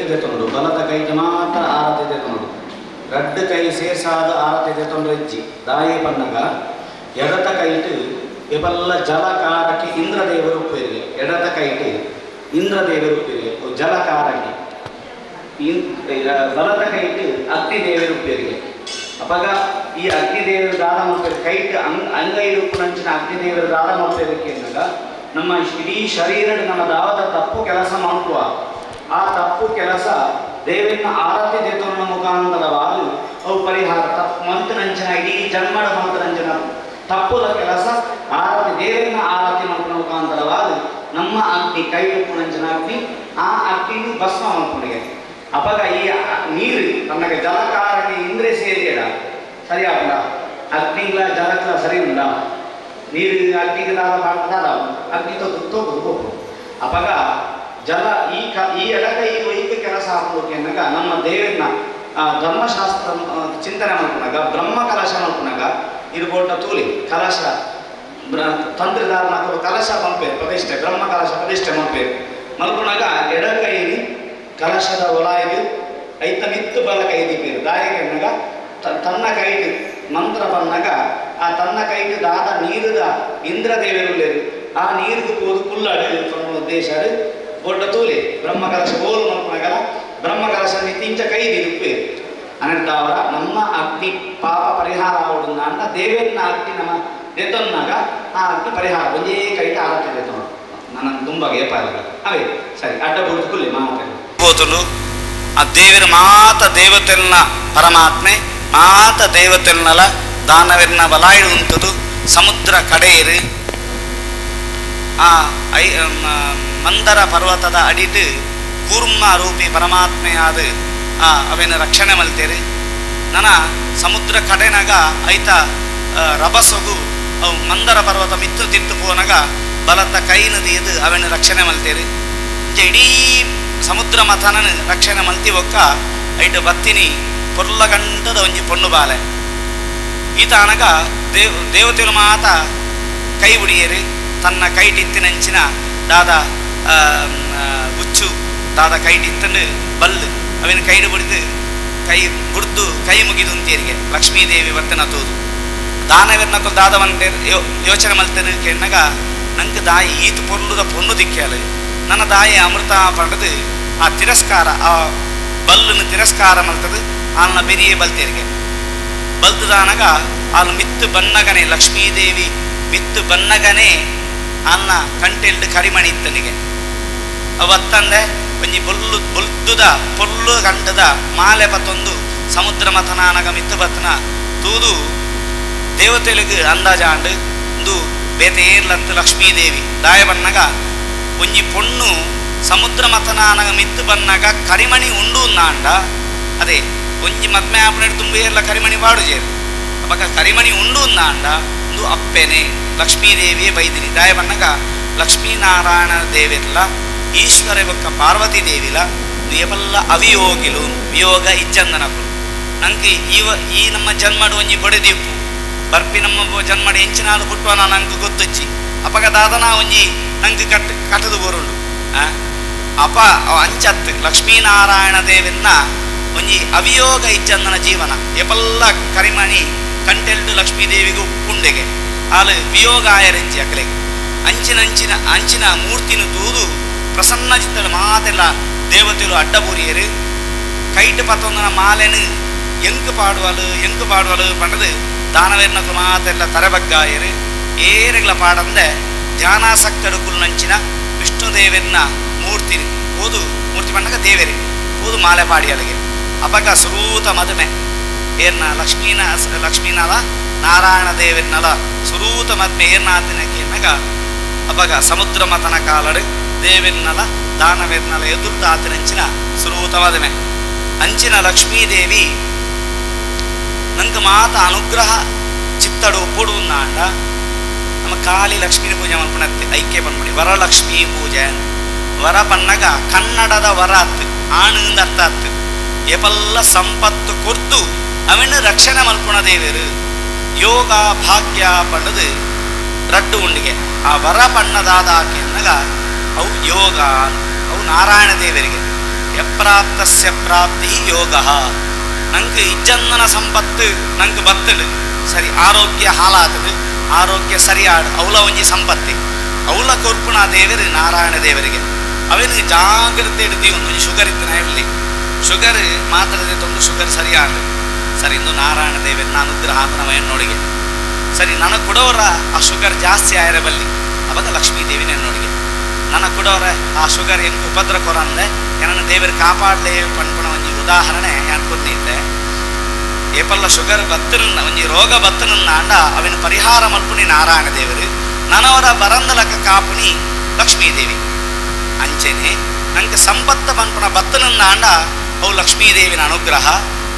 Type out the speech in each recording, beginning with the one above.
ದೆತೊಂಡು ಬಲದ ಕೈಟ್ ಮಾತ್ರ ಆರತಿ ದೆತೊಂಡು ರಡ್ಡು ಕೈ ಸೇರ್ಸಾದ ಆರತಿ ದೆತೊಂಡು ಇಜ್ಜಿ ದಾಯೆ ಪನ್ನಗ ಎಡತ ಕೈಟ್ ಎಬಲ್ಲ ಜಲಕಾರಕ್ಕೆ ಇಂದ್ರದೇವರು ಉಪ್ಪೇರಿಗೆ ಎಡತ ಕೈಟ್ ಇಂದ್ರದೇವರು ಉಪ್ಪೇರಿಗೆ ಜಲಕಾರಕ್ಕೆ ಬಲದ ಕೈಟ್ ಅಗ್ನಿದೇವರು ಉಪ್ಪೇರಿಗೆ ಅಪಗ ಈ ಅಗ್ನಿದೇವರು ದಾದ ಮಲ್ಪೇರು ಕೈಟ್ ಅಂಗೈ ಉಪ್ಪುನಂಚಿನ ಅಗ್ನಿದೇವರು ದಾದ ಮಲ್ಪೇರಕ್ಕೆ ಅಂದಾಗ ನಮ್ಮ ಇಡೀ ಶರೀರ ನಮ್ಮ ದಾವದ ತಪ್ಪು ಕೆಲಸ ಮಾಡುವ ಆ ತಪ್ಪು ಕೆಲಸ ದೇವರನ್ನ ಆರತಿ ದೇತನ ಮುಖಾಂತರವಾದ ಅವು ಪರಿಹಾರ ತಪ್ಪು ಮಂತನಂಚಿನ ಇಡೀ ಜನ್ಮದ ಮಂತನಂಚಿನ ತಪ್ಪುದ ಕೆಲಸ ಆರತಿ ದೇವರನ್ನ ಆರತಿ ಮಾಡುವ ಮುಖಾಂತರವಾದ ನಮ್ಮ ಅಗ್ನಿ ಕೈ ಉಪ್ಪುನಂಚಿನ ಅಗ್ನಿ ಆ ಅಗ್ನಿನೂ ಭಸ್ಮ ಮಾಡ್ಕೊಂಡಿಗೆ ಅಪಗ ಈ ನೀರು ತನ್ನಗೆ ಜಲಕಾರಕ್ಕೆ ಇಂದ್ರೆ ಸೇರಿಯಡ ಸರಿಯಾಗಲ್ಲ ಅಗ್ನಿಗಳ ಜಲಕ್ಲ ಸರಿ ಉಂಡ ನೀರು ಅಗ್ನಿಗೆ ದಾದ ದಾದ ಅಗ್ನಿ ತೋಗು ಹೋಗು ಅಪಗ ಜಲ ಈ ಈ ಎಡಕ ಈ ವೈಕ ಕೆಲಸ ಹಾಕೋಕೆ ಅನ್ನಾಗ ನಮ್ಮ ದೇವರನ್ನ ಧರ್ಮಶಾಸ್ತ್ರ ಚಿಂತನೆ ಮಾಡ್ಕೊಂಡಾಗ ಬ್ರಹ್ಮ ಕಲಶ ಮಾಡ್ಕೊಂಡಾಗ ಇರ್ಬೋಟ ತೂಲಿ ಕಲಶ ತಂತ್ರಿದಾರನ ಅಥವಾ ಕಲಶ ಮಲ್ಪೇರು ಪ್ರತಿಷ್ಠೆ ಬ್ರಹ್ಮ ಕಲಶ ಪ್ರತಿಷ್ಠೆ ಮಲ್ಪೇರು ಮಲ್ಪುನಾಗ ಎಡಕೈಲಿ ಕಲಶದ ಒಳಾಯಿಗೆ ಐತ ಮಿತ್ತು ಬಲ ಕೈ ದೀಪೇರು ದಾಯಿಗೆ ಅನ್ನಾಗ ತನ್ನ ಕೈಗೆ ಮಂತ್ರ ಬಂದಾಗ ಆ ತನ್ನ ಕೈಗೆ ದಾದ ನೀರುದ ಇಂದ್ರದೇವರು ಲೇರು ಆ ನೀರಿಗೆ ಹೋದು ಕುಲ್ಲಾಡಿ ಉದ್ದೇಶ ಬೊಡ್ಡ ತೂಲಿ ಬ್ರಹ್ಮ ಕಲಶ ಬೋಲು ಮಲ್ಪನಾಗಲ್ಲ ಬ್ರಹ್ಮ ಕಲಶ ನಿಂಚ ಕೈ ದಿರುಪೇರು ಅನಂತಾವರ ನಮ್ಮ ಅಗ್ನಿ ಪಾಪ ಪರಿಹಾರ ಆವಡುಂದ ಅಂತ ದೇವೇರನ ಅಗ್ನಿ ನಮ್ಮ ದೆತ್ತೊನ್ನಾಗ ಆ ಅಗ್ನಿ ಪರಿಹಾರ ಒಂದೇ ಕೈಟ ಆರತಿ ದೆತ್ತೊಂಡು ನನ್ನ ತುಂಬ ಏಪಾಲ ಅವೇ ಸರಿ ಅಡ್ಡ ಬುಡ್ದು ಕುಲ್ಲಿ ಮಾತಾಡಿ ಬೋತಲು ಆ ದೇವರ ಮಾತ ದೇವತೆಲ್ನ ಪರಮಾತ್ಮೆ ಮಾತ ದೇವತೆಲ್ನಲ ದಾನವೆರ್ನ ಬಲಾಯಿಡು ಉಂಟದು ಸಮುದ್ರ ಕಡೆಯರು ಆ I Mandara ಪರ್ವತದ ಅಡಿಟ್ ಕೂರ್ಮ ರೂಪಿ ಪರಮಾತ್ಮೆಯಾದ ಆ ಅವೇನ ರಕ್ಷಣೆ ಮಲ್ತೇರಿ ನನ್ನ ಸಮುದ್ರ ಕಡೆನಾಗ ಐತ ರಭಸಗು ಅವು ಮಂದರ ಪರ್ವತ ಮಿತ್ತು ತಿಟ್ಟು ಪೋನಾಗ ಬಲತ್ತ ಕೈನ ತೀದು ಅವೇನ ರಕ್ಷಣೆ ಮಲ್ತೇರಿ ಇಡೀ ಸಮುದ್ರ ಮಥನನ ರಕ್ಷಣೆ ಮಲ್ತಿ ಒಕ್ಕ ಐಟ ಬತ್ತಿನಿ ಪೊರ್ಲಗಂಟದ ಒಂಜಿ ಪೊಣ್ಣು ಬಾಲೆ ಈತ ಅನಗ ದೇವತೆಲು ಮಾತ ಕೈ ಉಡಿಯೇರಿ ತನ್ನ ಕೈಟಿತ್ತಿನಂಚಿನ ದಾದ ಉಚ್ಚು ದಾದ ಕೈಟಿತ್ತಂಡು ಬಲ್ಲು ಅವೇನು ಕೈಡು ಬಿಡಿದು ಕೈ ಬುಡ್ದು ಕೈ ಮುಗಿದು ಅಂತೇರಿಗೆ ಲಕ್ಷ್ಮೀದೇವಿ ಬರ್ತನ ತೋದು ದಾನವೆರ್ನಕಲ್ ದಾದ ಬಂದೆ ಯೋಚನೆ ಮಲ್ತೇನೆ ಕೇಳಿನಾಗ ನಂಗೆ ದಾಯಿ ಈತ ಪೊರ್ಲುದ ಪೊಣ್ಣು ದಿಕ್ಕಾಲು ನನ್ನ ದಾಯಿ ಅಮೃತ ಪಂಡದು ಆ ತಿರಸ್ಕಾರ ಆ ಬಲ್ಲನ್ನು ತಿರಸ್ಕಾರ ಮಲ್ತದು ಆಲ್ನ ಬೆರಿಯೇ ಬಲ್ತೇರಿಗೆ ಬಲ್ತದಾನಗ ಆಲ್ ಮಿತ್ತು ಬನ್ನಗನೆ ಲಕ್ಷ್ಮೀದೇವಿ ಮಿತ್ತು ಬನ್ನಗನೆ ಆಲ್ನ ಕಂಟೆಲ್ಡು ಕರಿಮಣಿ ಇತ್ತನಿಗೆ ಅವತ್ತಂದೆ ಒಂಜಿ ಬೊಲ್ಲು ಬೊಲ್ದುದ ಪೊಲ್ಲು ಕಂಟದ ಮಾಲೆ ಪತ್ತೊಂದು ಸಮುದ್ರ ಮಥನಾನಗ ಮಿತ್ತು ಬತ್ತನ ತೂದು ದೇವತೆಲಿಗೆ ಅಂದಾಜಾಂಡು ಒಂದು ಬೇತೆ ಏರ್ಲತ್ತು ಲಕ್ಷ್ಮೀದೇವಿ ದಾಯ ಬನ್ನಗ ಒಂಜಿ ಪೊಣ್ಣು ಸಮುದ್ರ ಮಥನಾನಗ ಮಿತ್ತು ಬನ್ನಾಗ ಕರಿಮಣಿ ಉಂಡು ನಾಂಡ ಅದೇ ಒಂಜಿ ಮದ್ಮೆ ಆಪಣೆ ತುಂಬ ಏರ್ಲ ಕರಿಮಣಿ ಪಾಡು ಅಪಗ ಕರಿಮಣಿ ಉಂಡು ನಾಂಡ ಒಂದು ಅಪ್ಪೆನೆ ಲಕ್ಷ್ಮೀದೇವಿಯೇ ಬೈದಿನಿ ದಾಯ ಬನ್ನಗ ಲಕ್ಷ್ಮೀನಾರಾಯಣ ದೇವಿರ್ಲ ಈಶ್ವರ ಬೊಕ್ಕ ಪಾರ್ವತಿ ದೇವಿಲ ಏಪಲ್ಲ ಅವಿಯೋಗಿಲು ವಿಯೋಗ ಇಜ್ಜಂದನಕುಲು ನಂಗೆ ಈ ನಮ್ಮ ಜನ್ಮಡು ಒಂಜಿ ಬೊಡೆದಿಪ್ಪು ಬರ್ಪಿ ನಮ್ಮ ಜನ್ಮಡು ಎಂಚಿನಾಳು ಪುಟ್ಟುವನ ನಂಗೆ ಗೊತ್ತುಚ್ಚಿ ಅಪಗ ದಾದನ ಒಂಜಿ ನಂಗೆ ಕಟ್ಟದು ಬೋರುಂಡು ಅಪ ಅಂಚತ್ತು ಲಕ್ಷ್ಮೀನಾರಾಯಣ ದೇವಿನ ಒಂಜಿ ಅವಿಯೋಗ ಇಜ್ಜಂದನ ಜೀವನ ಎಪಲ್ಲ ಕರಿಮಣಿ ಕಂಟೆಲ್ಡು ಲಕ್ಷ್ಮೀದೇವಿಗೂ ಉಪ್ಪುಂಡೆಗೆ ಆಲು ವಿಯೋಗ ಆಯರೆಜ್ಜಿ ಅಕಲೆಗೆ ಅಂಚಿನ ಅಂಚಿನ ಮೂರ್ತಿನ ತೂದು ಪ್ರಸನ್ನ ಚಿತ್ತಡು ಮಾತೆಲ್ಲ ದೇವತೆಲು ಅಡ್ಡಬೂರಿಯರು ಕೈಟ್ ಪತ್ತೊಂದನ ಮಾಲೆನು ಎಂಕು ಪಾಡುವಲು ಎಂಕು ಪಾಡುವಲು ಪಂಡದು ದಾನವೇರ್ನಕು ಮಾತೆಲ್ಲ ತರೆಬಗ್ಗಾಯರು ಏರೆಗ್ಲ ಪಾಡಂದೆ ಧ್ಯಾನಾಸಕ್ತಡು ಕುಲ್ನಂಚಿನ ವಿಷ್ಣುದೇವರನ್ನ ಮೂರ್ತಿ ಓದು ಮೂರ್ತಿ ಪಣ್ಣಗ ದೇವರೇ ಓದು ಮಾಲೆ ಪಾಡಿಯಲಿಗೆ ಅಪಗ ಸುರೂತ ಮದುಮೆ ಏರ್ನ ಲಕ್ಷ್ಮೀನಲ ನಾರಾಯಣ ದೇವರನ್ನಲ ಸುರೂತ ಮದ್ಮೆ ಏರ್ನಾತಿನಕ್ಕೆ ಎನ್ನಗ ಅಪಗ ಸಮುದ್ರ ಮತನ ಕಾಲಡು ದೇವರನ್ನಲ ದಾನವೇರ್ನಲ ಎದುರು ಆತಿನಂಚಿನ ಸುರೂತ ಮದುಮೆ ಅಂಚಿನ ಲಕ್ಷ್ಮೀದೇವಿ ನಂಗೆ ಮಾತ ಅನುಗ್ರಹ ಚಿತ್ತಡು ಒಪ್ಪುಡು ನಾಂಡ ನಮ್ಮ ಕಾಲಿ ಲಕ್ಷ್ಮೀ ಪೂಜೆ ಮಲ್ಪುಣತ್ತೆ ಐಕ್ಯ ಪನ್ಪುಣಿ ವರಲಕ್ಷ್ಮೀ ಪೂಜೆ ವರ ಪನ್ನಗ ಕನ್ನಡದ ವರ ಅತ್ತು ಆಣುಂದ ಅರ್ಥ ಅತ್ತು ಎಪಲ್ಲ ಸಂಪತ್ತು ಕೊರ್ದು ಅವನ ರಕ್ಷಣೆ ಮಲ್ಪುಣ ದೇವರು ಯೋಗ ಭಾಗ್ಯ ಪಣ್ಣದು ರಡ್ಡು ಉಂಡಿಗೆ ಆ ವರ ಪಣ್ಣದಾದ ಆಕೆನ್ನಗ ಅವು ಯೋಗ ಅವು ನಾರಾಯಣ ದೇವರಿಗೆ ಯಪ್ರಾಪ್ತಸ್ಯ ಪ್ರಾಪ್ತಿ ಯೋಗ. ನಂಗೆ ಇಜ್ಜಂದನ ಸಂಪತ್ತು ನಂಗೆ ಬತ್ತಡು ಸರಿ, ಆರೋಗ್ಯ ಹಾಲಾತದು, ಆರೋಗ್ಯ ಸರಿಯಾಡು ಅವಲ ಒಂಜಿ ಸಂಪತ್ತಿ ಅವಲ ಕೊರ್ಪುಣ ದೇವರು ನಾರಾಯಣ ದೇವರಿಗೆ. ಅವೇನು ಜಾಗ್ರತೆ ಇಡ್ತೀವಿ. ಒಂದೊಂದು ಶುಗರ್ ಇತ್ತು ಇರಲಿ, ಶುಗರ್ ಮಾತ್ರ ತೊಂದು ಶುಗರ್ ಸರಿಯಾಡು ಸರಿ ಇಂದು ನಾರಾಯಣ ದೇವರನ್ನ ಅನುಗ್ರಹ ನಮ್ಮ ಎನ್ನೋಡಿಗೆ ಸರಿ. ನನ್ನ ಕೊಡೋರ ಆ ಶುಗರ್ ಜಾಸ್ತಿ ಆಯಿರ ಬಲ್ಲಿ ಅವಾಗ ಲಕ್ಷ್ಮೀ ದೇವಿನ ಎನ್ನೋಡಿಗೆ ನನ್ನ ಕೊಡೋರ ಆ ಶುಗರ್ ಹೆಂಗೆ ಉಪದ್ರ ಕೊರ ಅಂದೆ ಏನನ್ನ ದೇವರು ಕಾಪಾಡಲೇ ಪಣ್ಪಣ ಒಂಜಿ ಉದಾಹರಣೆ ಅನ್ಕೊಂಡಿದ್ದೆ. ಏಪಲ್ಲ ಶುಗರ್ ಬತ್ತನ ಒಂಜಿ ರೋಗ ಬತ್ತನನ್ನ ಅಂಡ ಅವಿನ ಪರಿಹಾರ ಮಲ್ಪುಣಿ ನಾರಾಯಣ ದೇವರು, ನನವರ ಬರಂದಲಕ ಕಾಪುಣಿ ಲಕ್ಷ್ಮೀದೇವಿ. ಅಂಚೆನೆ ನಂಗೆ ಸಂಪತ್ತ ಪನ್ಪುಣ ಬತ್ತನನ್ನ ಅಂಡ ಅವು ಲಕ್ಷ್ಮೀದೇವಿನ ಅನುಗ್ರಹ,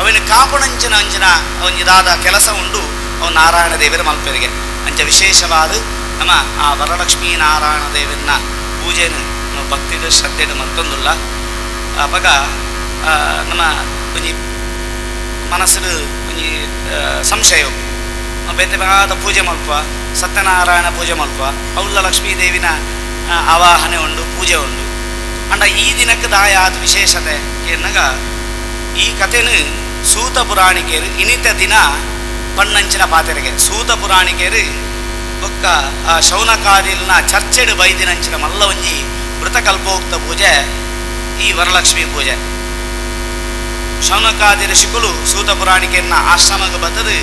ಅವಿನ ಕಾಪುಣಂಚಿನ ಅಂಚಿನ ಒಂಜಿದಾದ ಕೆಲಸ ಉಂಡು ಅವು ನಾರಾಯಣ ದೇವರ ಮಲ್ಪರಿಗೆ. ಅಂಚ ವಿಶೇಷವಾದ ನಮ್ಮ ಆ ವರಲಕ್ಷ್ಮೀ ನಾರಾಯಣ ದೇವರನ್ನ ಪೂಜೆನು ನಮ್ಮ ಭಕ್ತಿದ ಶ್ರದ್ಧೆಡು ಮತ್ತೊಂದುಲ್ಲ. ಅವಾಗ ನಮ್ಮ ಒಂಜಿ ಮನಸ್ಸು ಒಂಜಿ ಸಂಶಯ ಬೇತೆ ಬಾದ ಪೂಜೆ ಮಲ್ಪ, ಸತ್ಯನಾರಾಯಣ ಪೂಜೆ ಮಲ್ಪ, ಅವುಲ್ಲ ಲಕ್ಷ್ಮೀ ದೇವಿನ ಆವಾಹನೆ ಉಂಡು ಪೂಜೆ ಉಂಡು. ಅಂಡ ಈ ದಿನಕ್ಕೆ ದಾಯಾದ ವಿಶೇಷತೆ ಎನ್ನಾಗ ಈ ಕಥೆನು ಸೂತ ಪುರಾಣಿಕೇರು ಇನಿತ ದಿನ ಪಣ್ಣಂಚಿನ ಪಾತೆರಿಗೆ ಸೂತ ಪುರಾಣಿಕೇರು ಬೊಕ್ಕ ಶೌನಕಾದಿಲ್ನ ಚರ್ಚೆಡು ಬೈದಿನಂಚಿನ ಮಲ್ಲ ಒಂಜಿ ವೃತಕಲ್ಪೋಕ್ತ ಪೂಜೆ ಈ ವರಲಕ್ಷ್ಮೀ ಪೂಜೆ. ಶೌನಕಾದಿ ಋಷಿಕುಲು ಸೂತ ಪುರಾಣಿಕೇರ್ನ ಆಶ್ರಮಕ್ಕೆ ಬತ್ತದು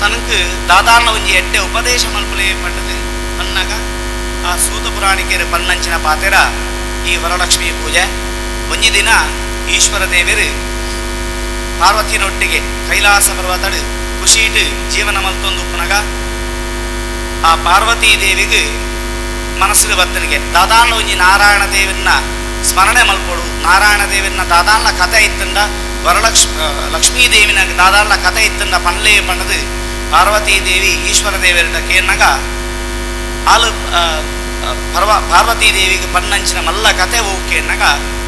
ತನக்கு ದಾದಾರ್ನ ಒಂಜಿ ಎಡ್ಡೆ ಉಪದೇಶ ಮಲ್ಪುಲೆ ಪಂಡದು ಪನ್ನಾಗ ಆ ಸೂತ ಪುರಾಣಿಕೇರು ಪಣ್ಣಂಚಿನ ಪಾತೆರ ಈ ವರಲಕ್ಷ್ಮೀ ಪೂಜೆ. ಒಂಜಿ ದಿನ ಈಶ್ವರ ದೇವರು ಪಾರ್ವತಿನೊಟ್ಟಿಗೆ ಕೈಲಾಸ ಪರ್ವತಡು ಖುಷಿಟು ಜೀವನ ಮಲ್ತೊಂದು ಉಪ್ಪುನಗ ಆ ಪಾರ್ವತೀ ದೇವಿಗೆ ಮನಸ್ಸು ಬತ್ತನಿಗೆ ದಾದಾರ್ನ ಒಂಜಿ ನಾರಾಯಣ ದೇವನ್ನ ಸ್ಮರಣೆ ಮಲ್ಪೊಡು, ನಾರಾಯಣ ದೇವನ್ನ ದಾದಾರ್ನ ಕಥೆ ಇತ್ತಂದ ಲಕ್ಷ್ಮೀ ದೇವಿನ ದಾದಾರ್ನ ಕಥೆ ಇತ್ತಂದ ಪನ್ಲೇ ಪಣ್ಣದು ಪಾರ್ವತೀ ದೇವಿ ಈಶ್ವರ ದೇವರ ಕೇರ್ನಾಗ ಆಲು ಪಾರ್ವತೀ ದೇವಿಗೆ ಪಣ್ಣಂಚಿನ ಮಲ್ಲ ಕಥೆ ಹೋಗ್ಕೇರ್ನಾಗ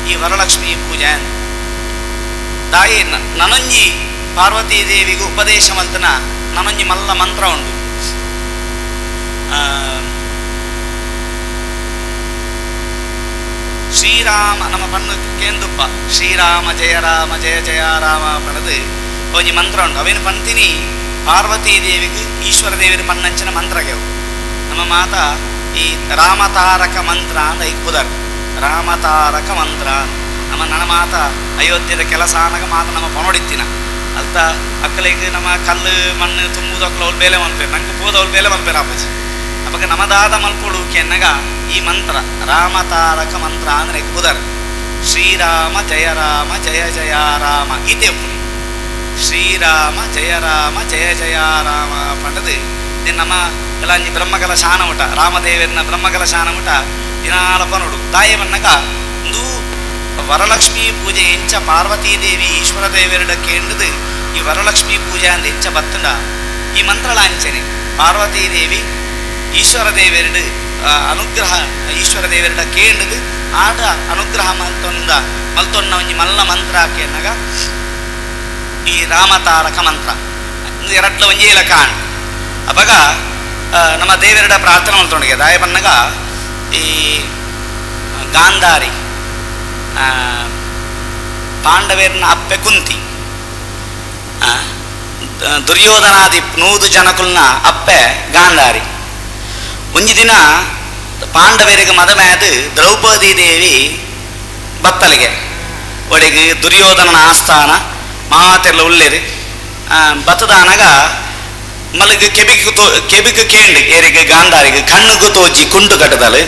ಈ ವರಲಕ್ಷ್ಮೀ ಪೂಜೆ ದಾಯಿ ನನೊಂಜಿ ಪಾರ್ವತೀ ದೇವಿಗೆ ಉಪದೇಶ ಮಲ್ತನ ನನೊಂಜಿ ಮಲ್ಲ ಮಂತ್ರ ಉಂಡು. ಶ್ರೀರಾಮ ನಮ್ಮ ಪಣ್ಣು ಕೇಂದುಪ್ಪ ಶ್ರೀರಾಮ ಜಯ ರಾಮ ಜಯ ಜಯ ರಾಮ ಪಣದು ಒಂಜಿ ಮಂತ್ರ ಉಂಟು. ಅವೇನು ಪಂತೀನಿ ಪಾರ್ವತೀ ದೇವಿಗೆ ಈಶ್ವರ ದೇವಿನ ಪಣ್ಣಂಚಿನ ಮಂತ್ರಗೆವು ನಮ್ಮ ಮಾತ ಈ ರಾಮತಾರಕ ಮಂತ್ರ ಅಂತ ಈಗ ಪುದರ್ ರಾಮತಾರಕ ಮಂತ್ರ. ನಮ್ಮ ನನ್ನ ಮಾತ ಅಯೋಧ್ಯದ ಕೆಲಸ ಆನಾಗ ಮಾತ ನಮ್ಮ ಪಣೋಡಿತ್ತಿನ ಅಲ್ತ ಅಕ್ಕಲಿಗೆ ನಮ್ಮ ಕಲ್ಲು ಮಣ್ಣು ತುಂಬುದು ಅಕ್ಕಲ ಅವ್ಳು ಬೇಲೆ ಮಲ್ಪೇರು ನಂಗೆ ಪೋದ ಅವ್ಳು ಬೇಲೆ ಮಲ್ಪೇರು ಅಪ್ಪಾಜಿ. ಅವಾಗ ನಮದಾದ ಮಲ್ಪೊಡು ಕೆನ್ನಗ ಈ ಮಂತ್ರ ರಾಮತಾರಕ ಮಂತ್ರ ಅಂದರೆ ಪುದರ್ ಶ್ರೀರಾಮ ಜಯ ರಾಮ ಜಯ ಜಯ ರಾಮ ಈತೆ ಉಪ್ಪುನಿ ಶ್ರೀರಾಮ ಜಯ ರಾಮ ಜಯ ಜಯ ರಾಮ ಪಂಡದು ನಮ್ಮ ಎಲ್ಲ ಬ್ರಹ್ಮಕಲ ಶಾನಮುಟ ರಾಮದೇವರನ್ನ ಬ್ರಹ್ಮಕಲ ಶಾನಮುಟ ದಿನಾಲ ಪನೋಡು ದಾಯ ಬನ್ನಗ ಇಂದು ವರಲಕ್ಷ್ಮೀ ಪೂಜೆ ಎಂಚ ಪಾರ್ವತೀ ದೇವಿ ಈಶ್ವರ ದೇವರಡ ಕೇಂದ್ರದು ಈ ವರಲಕ್ಷ್ಮೀ ಪೂಜೆ ಅಂದ ಎಂಚ ಬತ್ತಂಡ ಈ ಮಂತ್ರಳ ಅಂಚನೆ ಪಾರ್ವತೀ ದೇವಿ ಈಶ್ವರ ದೇವರಡು ಅನುಗ್ರಹ ಈಶ್ವರ ದೇವರಡ ಕೇಂದ್ರದು ಆಟ ಅನುಗ್ರಹ ಮಲ್ತೊಂದ ಮಲ್ತೊನ್ನ ಒಂಜಿ ಮಲ್ಲ ಮಂತ್ರ ಕೇನಾಗ ಈ ರಾಮತಾರಕ ಮಂತ್ರ ಎರಡ್ಲ ಒಂಜಿ ಇಲ್ಲ ಕಾಣ್. ಅವಾಗ ನಮ್ಮ ದೇವರಡ ಪ್ರಾರ್ಥನೆ ಮಲ್ತೊಂಡಿಗೆ ದಾಯ ಬನ್ನಗ ಈ ಗಾಂಧಾರಿ ಪಾಂಡವೇರ್ನ ಅಪ್ಪೆ ಕುಂತಿ ದುರ್ಯೋಧನಾದಿ 100 ಜನಕುಲ್ನ ಅಪ್ಪೆ ಗಾಂಧಾರಿ. ಒಂಜಿ ದಿನ ಪಾಂಡವರಿಗೆ ಮದಮ್ಯಾದ ದ್ರೌಪದಿ ದೇವಿ ಬತ್ತಲಿಗೆ ಒಡೆಗೆ ದುರ್ಯೋಧನನ ಆಸ್ಥಾನ ಮಾತೆಲ್ಲ ಉಳ್ಳೇರಿ ಬತ್ತದಾನಾಗ ಮಲಗ ಕೆಬಿಗೆ ಕೆಬಿಗೆ ಕೇಂಡು ಏರಿಗೆ ಗಾಂಧಾರಿಗೆ ಕಣ್ಣುಗು ತೋಜಿ ಕುಂಡು ಕಟ್ಟದಲು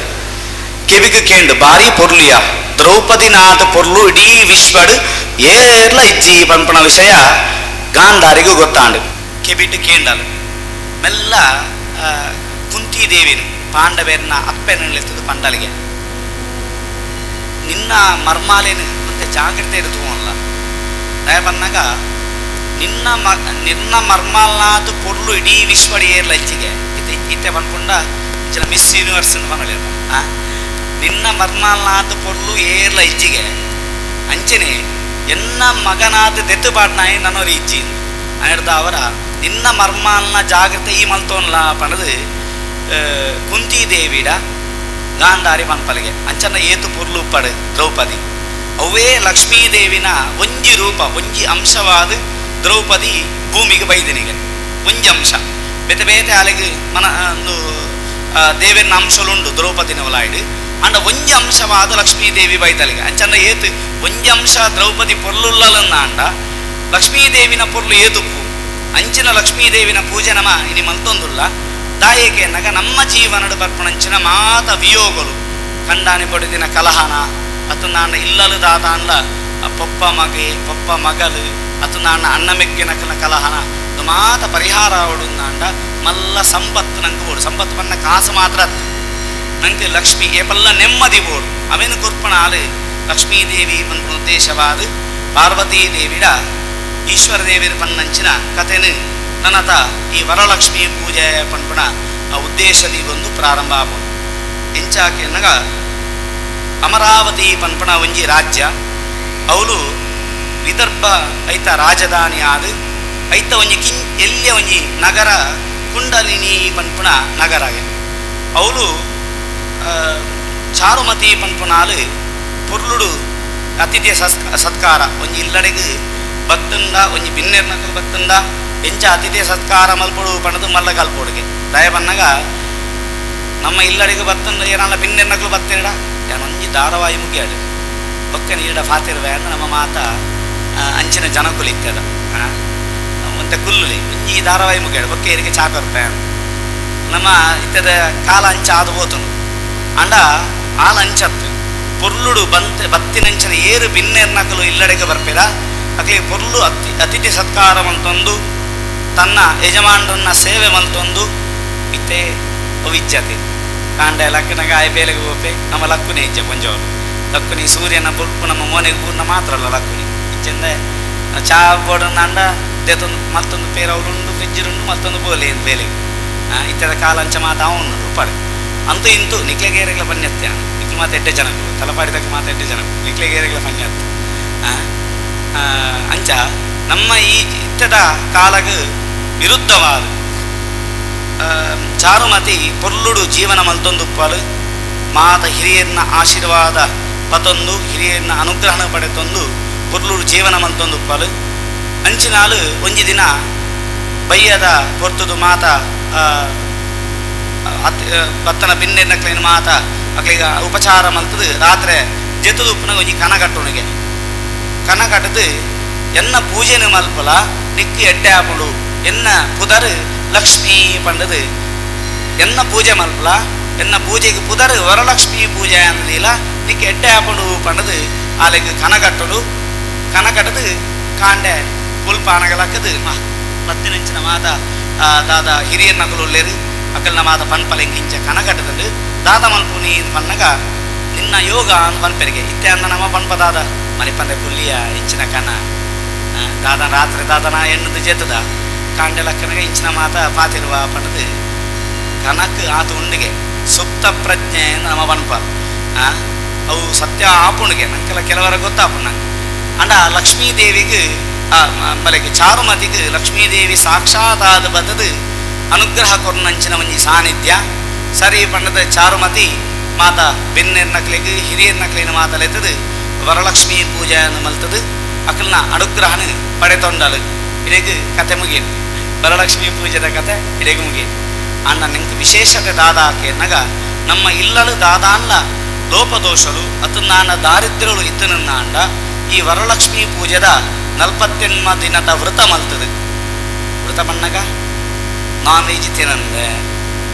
ಕೆಬಿಗೆ ಕೇಂಡು ಭಾರಿ ಪೊರ್ಲಿಯ ದ್ರೌಪದಿ ನಾಥ ಪೊರ್ಲು ಇಡೀ ವಿಶ್ವಡು ಏರ್ಲ ಇಜ್ಜಿ ಪಂಪಣ ವಿಷಯ ಗಾಂಧಾರಿಗೂ ಗೊತ್ತಾಂಡು ಕೆಬಿಟ್ಟು ಕೇಂಡಲು ಮೆಲ್ಲ ಕುಂತಿ ದೇವಿನು ಪಾಂಡವೇರ್ನ ಅಪ್ಪೆನಲ್ಲಿರ್ತದೆ ಪಂಡಲಿಗೆ ನಿನ್ನ ಮರ್ಮಾಲೇನು ಮತ್ತೆ ಜಾಗ್ರತೆ ಇರ್ತವಲ್ಲ ದಯ ಬಂದಾಗ ನಿನ್ನ ನಿನ್ನ ಮರ್ಮಾಲ್ನಾಥ ಪೊರ್ಲು ಇಡೀ ವಿಶ್ವಡಿ ಏರ್ಲ ಇಚ್ಚಿಗೆ ಇತ್ತೆ ಇತ್ತೆ ಪನ್ಪುಂಡ ಇಂಚಿನ ಮಿಸ್ ಯೂನಿವರ್ಸ್ ಅಂತ ಪನೊಲಿ ನಿನ್ನ ಮರ್ಮಾಲ್ನಾಥ ಪೊರ್ಲು ಏರ್ಲ ಇಚ್ಚಿಗೆ ಅಂಚನೆ ಎನ್ನ ಮಗನಾದ ದೆತ್ತು ಪಾಟ್ನಾಯಿ ನನ್ನೋರು ಇಜ್ಜಿ ಅನ್ನಿಡ್ದ ಅವರ ನಿನ್ನ ಮರ್ಮಾಲ್ನ ಜಾಗ್ರತೆ ಈ ಮಲ್ತೋನ್ಲ ಪಣದು ಕುಂತಿ ದೇವಿಡ ಗಾಂಧಾರಿ ಪನ್ಪಲಿಗೆ ಅಂಚನ ಏತು ಪೊರ್ಲು ಉಪ್ಪಡು ದ್ರೌಪದಿ ಅವೇ ಲಕ್ಷ್ಮೀದೇವಿನ ಒಂಜಿ ರೂಪ ಒಂಜಿ ಅಂಶವಾದ ದ್ರೌಪದಿ ಭೂಮಿಗೆ ಬೈದಿನಿಗೆ ಒಂಜಿ ಅಂಶ ಬೇತೆ ಬೇತೆ ಆಲೆಗ್ ಮನ ಒಂದು ದೇವಿನ ಅಂಶಲುಂಡು ದ್ರೌಪದಿನ ಒಲಾಯ್ಡು ಅಂಡ ಒಂಜಿ ಅಂಶವಾದ ಲಕ್ಷ್ಮೀದೇವಿ ಬೈದಲಿಗೆ ಅಂಚಂದ ಏತು ಒಂಜಿ ಅಂಶ ದ್ರೌಪದಿ ಪೊರ್ಲುಲ್ಲಲನ್ನ ಅಂಡ ಲಕ್ಷ್ಮೀದೇವಿನ ಪೊರ್ಲು ಏತುಪ್ಪು ಅಂಚಿನ ಲಕ್ಷ್ಮೀದೇವಿನ ಪೂಜೆ ನಮ ಇನಿ ಮಲ್ತೊಂದುಲ್ಲ ದಾಯಕೆ ನಗ ನಮ್ಮ ಜೀವನದ ಬರ್ಪಣಂಚಿನ ಮಾತ ವಿಯೋಗಲು ಕಂಡಾನಿ ಪಡೆದಿನ ಕಲಹನ ಅತು ನಾನು ಇಲ್ಲಲು ದಾದಾನ್ಲ ಪೊಪ್ಪ ಮಗೆ ಪೊಪ್ಪ ಮಗಲು ಅತು ನಾನು ಅಣ್ಣ ಮೆಗ್ಗಿನ ಕಲಹನ ಮಾತ ಪರಿಹಾರ ಅವಡುಂದಾಂಡ ಮಲ್ಲ ಸಂಪತ್ತು ನಂಗೆ ಬೋಡು ಸಂಪತ್ತು ಬಣ್ಣ ಕಾಸು ಮಾತ್ರ ಅತ್ತು ನಂಗೆ ಲಕ್ಷ್ಮಿ ಏಪಲ್ಲ ನೆಮ್ಮದಿ ಬೋಡು ಅವೇನು ಕುರ್ಪಣಾಲು ಲಕ್ಷ್ಮೀದೇವಿ ಪನ್ಪುನ ಉದ್ದೇಶವಾದ ಪಾರ್ವತೀ ದೇವಿಡ ಈಶ್ವರ ದೇವಿರ ಪನ್ನಂಚಿನ ಕಥೆನು ನನತ ಈ ವರಲಕ್ಷ್ಮಿ ಪೂಜೆ ಪನ್ಪುಣ ಆ ಉದ್ದೇಶದಿ ಒಂದು ಪ್ರಾರಂಭ ಆಪುಂಡು ಎಂಚಾಕೆನ್ನಗ ಅಮರಾವತಿ ಪನ್ಪುಣ ಒಂಜಿ ರಾಜ್ಯ ಅವಳು ವಿದರ್ಭ ಐತ ರಾಜಧಾನಿ ಆದ ಐತ ಒಂಜಿ ಕಿಂ ಎಲ್ಲಿಯ ಒಂಜಿ ನಗರ ಕುಂಡಲಿನಿ ಪನ್ಪುಣ ನಗರ ಅವಳು ಚಾರುಮತಿ ಪನ್ಪುಣಾಲು ಪೊರ್ಲುಡು ಅತಿಥಿಯ ಸತ್ಕಾರ ಒಂಜಿ ಇಲ್ಲಡೆಗ್ ಬತ್ತುಂಡ ಒಂಜಿ ಬಿನ್ನೆರ್ನಕಲು ಬತ್ತುಂಡ ಎಂಚ ಅತಿಥಿಯ ಸತ್ಕಾರ ಮಲ್ಪೊಡು ಪಣದು ಮಲ್ಲ ಕಲ್ಪೊಡುಗೆ ದಯ ಬನ್ನಗ ನಮ್ಮ ಇಲ್ಲಡೆಗೆ ಬತ್ತುಂಡ ಏನಾಲ ಬಿನ್ನೆರ್ನಕಲು ಬತ್ತಿರಡ ಒಂಜಿ ಧಾರಾವಾಹಿ ಮುಗಿಯಾಡು ಬೊಕ್ಕ ನೀಡ ಫಾತಿರ್ವೆ ಅಂದ್ರೆ ನಮ್ಮ ಮಾತ ಅಂಚಿನ ಜನಕುಲು ಇತ್ತದ ಒಂತೆ ಕುಲ್ಲುಲಿ ಒಂಜಿ ಧಾರಾವಾಹಿ ಮುಗಿಯಾಡು ಬೊಕ್ಕ ಏರಿಗೆ ಚಾಕರ್ಪೆ ನಮ್ಮ ಇತ್ತದ ಕಾಲ ಅಂಚ ಆದು ಹೋತನು ಅಂಡ ಆಲ ಅಂಚತ್ತು ಪೊರ್ಲುಡು ಬಂತೆ ಬತ್ತಿನಂಚಿನ ಏರು ಬಿನ್ನೆರ್ನಕಲು ಇಲ್ಲಡೆಗೆ ಬರ್ಪೆದ ಅಕ್ಲಿ ಪೊರ್ಲು ಅತಿಥಿ ಸತ್ಕಾರ ಮಲ್ತೊಂದು ತನ್ನ ಯಜಮಾನರನ್ನ ಸೇವೆ ಮಲ್ತೊಂದು ಇತ್ತೆ ಅವಿಜ್ಜತೆ ಕಾಂಡೆ ಲಕ್ಕನಾಗ ಆಯ ಬೇಲೆಗೆ ಹೋಪೆ ನಮ್ಮ ಲಕ್ಕುನೇ ಇಜ್ಜೆ ಪಂಜವರು ಲಕ್ಕುನಿ ಸೂರ್ಯನ ಬುಲ್ಪು ನಮ್ಮ ಮೋನೆಗೆ ಪೂರ್ಣ ಮಾತ್ರ ಅಲ್ಲ ಲಕ್ಕುನಿ ಇಜ್ಜಂದೆ ಚಾ ಬೋಡನ್ನ ಅಂಡ ದೇತೊಂದು ಮತ್ತೊಂದು ಪೇರವಲುಂಡು ಫ್ರಿಜ್ಜುಂಡು ಮತ್ತೊಂದು ಬೋಲೆ ಬೇಲೆಗೆ ಇತ್ತರ ಕಾಲಂಚ ಮಾತ ಅವನು ಉಪ್ಪಾಡು ಅಂತೂ ಇಂತೂ ನಿಕ್ಲೆಗೇರೆಗಳ ಪನ್ಯತ್ಯ ನಿಕ್ಲು ಮಾತು ಎಡ್ಡೆ ಜನಗಳು ತಲಪಾಡಿದಕ್ಕೆ ಮಾತು ಎಡ್ಡೆ ಜನಗಳು ನಿಕ್ಲೆಗೇರೆಗಳ ಪನ್ಯತ್ತು ಅಂಚ ನಮ್ಮ ಈ ಇತ್ತದ ಕಾಲಗ ವಿರುದ್ಧವಾದ ಚಾರುಮತಿ ಪೊರ್ಲುಡು ಜೀವನ ಮಲ್ತೊಂದುಪ್ಪಾಲು ಮಾತ ಹಿರಿಯರ್ನ ಆಶೀರ್ವಾದ ಪತೊಂದು ಹಿರಿಯರ್ನ ಅನುಗ್ರಹಣ ಪಡೆತೊಂದು ಪೊರ್ಲುಡು ಜೀವನ ಮಲ್ತೊಂದುಪ್ಪಾಲು ಅಂಚಿನಾಲು ಒಂಜಿ ದಿನ ಬಯ್ಯದ ಪೊರ್ತುದು ಮಾತ ಬತ್ತನ ಬಿನ್ನೆರ್ನಕ್ಲೇನು ಮಾತ ಅಕ್ಲಿಗ ಉಪಚಾರ ಮಲ್ತದು ರಾತ್ರಿ ಜೆತ್ತದು ಉಪ್ಪುನಾಗ ಒಂಜಿ ಕನ ಕಟ್ಟುಣಿಗೆ ಕನ ಕಟ್ಟದು ಎನ್ನ ಪೂಜೆನು ಮಲ್ಪಲ ನಿಕ್ಕು ಎಡ್ಡೆ ಆಪುಂಡು ಎನ್ನ ಪುದರ್ ಲಕ್ಷ್ಮೀ ಪಂಡದು ಎನ್ನ ಪೂಜೆ ಮಲ್ಪಲ ಎನ್ನ ಪೂಜೆಗೆ ಪುದರ್ ವರಲಕ್ಷ್ಮೀ ಪೂಜೆ ಅಂದಿಲ್ಲ ನಿಕ್ಕು ಎಡ್ಡೆ ಆಪುಂಡು ಪಂಡದು ಆಲೆಗ್ ಕನ ಕಟ್ಟುಡು ಕನ ಕಟ್ಟದು ಕಾಂಡೆ ಪುಲ್ಪಾನಗಲಕ್ಕದು ಬತ್ತಿನಂಚಿನ ಮಾತ ದಾದ ಹಿರಿಯರ್ ನಕಲು ಉಲ್ಲೇರು ಅಕಲ್ನ ಮಾತ ಪನ್ಪಲ ಇಂಚ ಕನ ಕಟ್ಟದಂಡು ದಾದ ಮಲ್ಪುನಿ ಪನ್ನಗ ನಿನ್ನ ಯೋಗ ಅಂದ್ ಪನ್ಪೆರಿಗೆ ಇತ್ತೆ ಅಂದ ನಮ್ಮ ಪನ್ಪ ದಾದ ಮನಿಪಂದೆ ಕುಲ್ಲಿಯ ಇಂಚಿನ ಕನ ದಾದ ರಾತ್ರಿ ದಾದನ ಎಣ್ಣದು ಜೇತದ ಕಾಂಡೆ ಲಕ್ಕನಗ ಇಂಚಿನ ಮಾತ ಪಾತಿರುವ ಪಂಡದು ಕನಕ್ ಆತ ಉಂಡಿಗೆ ಸುಪ್ತ ಪ್ರಜ್ಞೆ ನಮ್ಮ ಪನ್ಪ ಅವು ಸತ್ಯ ಆಪುಣಿಗೆ ನಂಗೆಲ್ಲ ಕೆಲವರ ಗೊತ್ತಾಪು ನಂಗೆ ಅಂಡ ಲಕ್ಷ್ಮೀದೇವಿಗೆ ಮಲೆಗೆ ಚಾರುಮತಿಗೆ ಲಕ್ಷ್ಮೀದೇವಿ ಸಾಕ್ಷಾತ್ ಆದ ಬತ್ತದು ಅನುಗ್ರಹ ಕೊರ್ನಂಚಿನ ಒಂಜಿ ಸಾನ್ನಿಧ್ಯ ಸರಿ ಪಂಡದ ಚಾರುಮತಿ ಮಾತ ಬೆನ್ನೆರ್ನಕ್ಲೆಗ್ ಹಿರಿಯರ್ನಕ್ಲೇನ ಮಾತಲೆತ್ತದು ವರಲಕ್ಷ್ಮೀ ಪೂಜೆ ಮಲ್ತದು ಅಕಲ್ನ ಅನುಗ್ರಹನ ಪಡೆತೊಂಡಲು ಇಡೆಗ್ ಕತೆ ಮುಗಿಯದು ವರಲಕ್ಷ್ಮೀ ಪೂಜೆದ ಕತೆ ಇಡೆಗ್ ಮುಗಿಯದು ಅಣ್ಣ ನಿಂಗೆ ವಿಶೇಷತೆ ದಾದಾಕೆನ್ನಗ ನಮ್ಮ ಇಲ್ಲಲು ದಾದಾನ್ಲ ಲೋಪದೋಷಲು ಅತು ನಾನ ದಾರಿದ್ರ್ಯಲು ಇತ್ತನನ್ನ ಅಂಡ ಈ ವರಲಕ್ಷ್ಮೀ ಪೂಜೆದ 48 ದಿನದ ವ್ರತ ಮಲ್ತದು ವ್ರತ ಬಣ್ಣಗ ನಾನ್ ವೆಜ್ ತಿನ್ನಂದೆ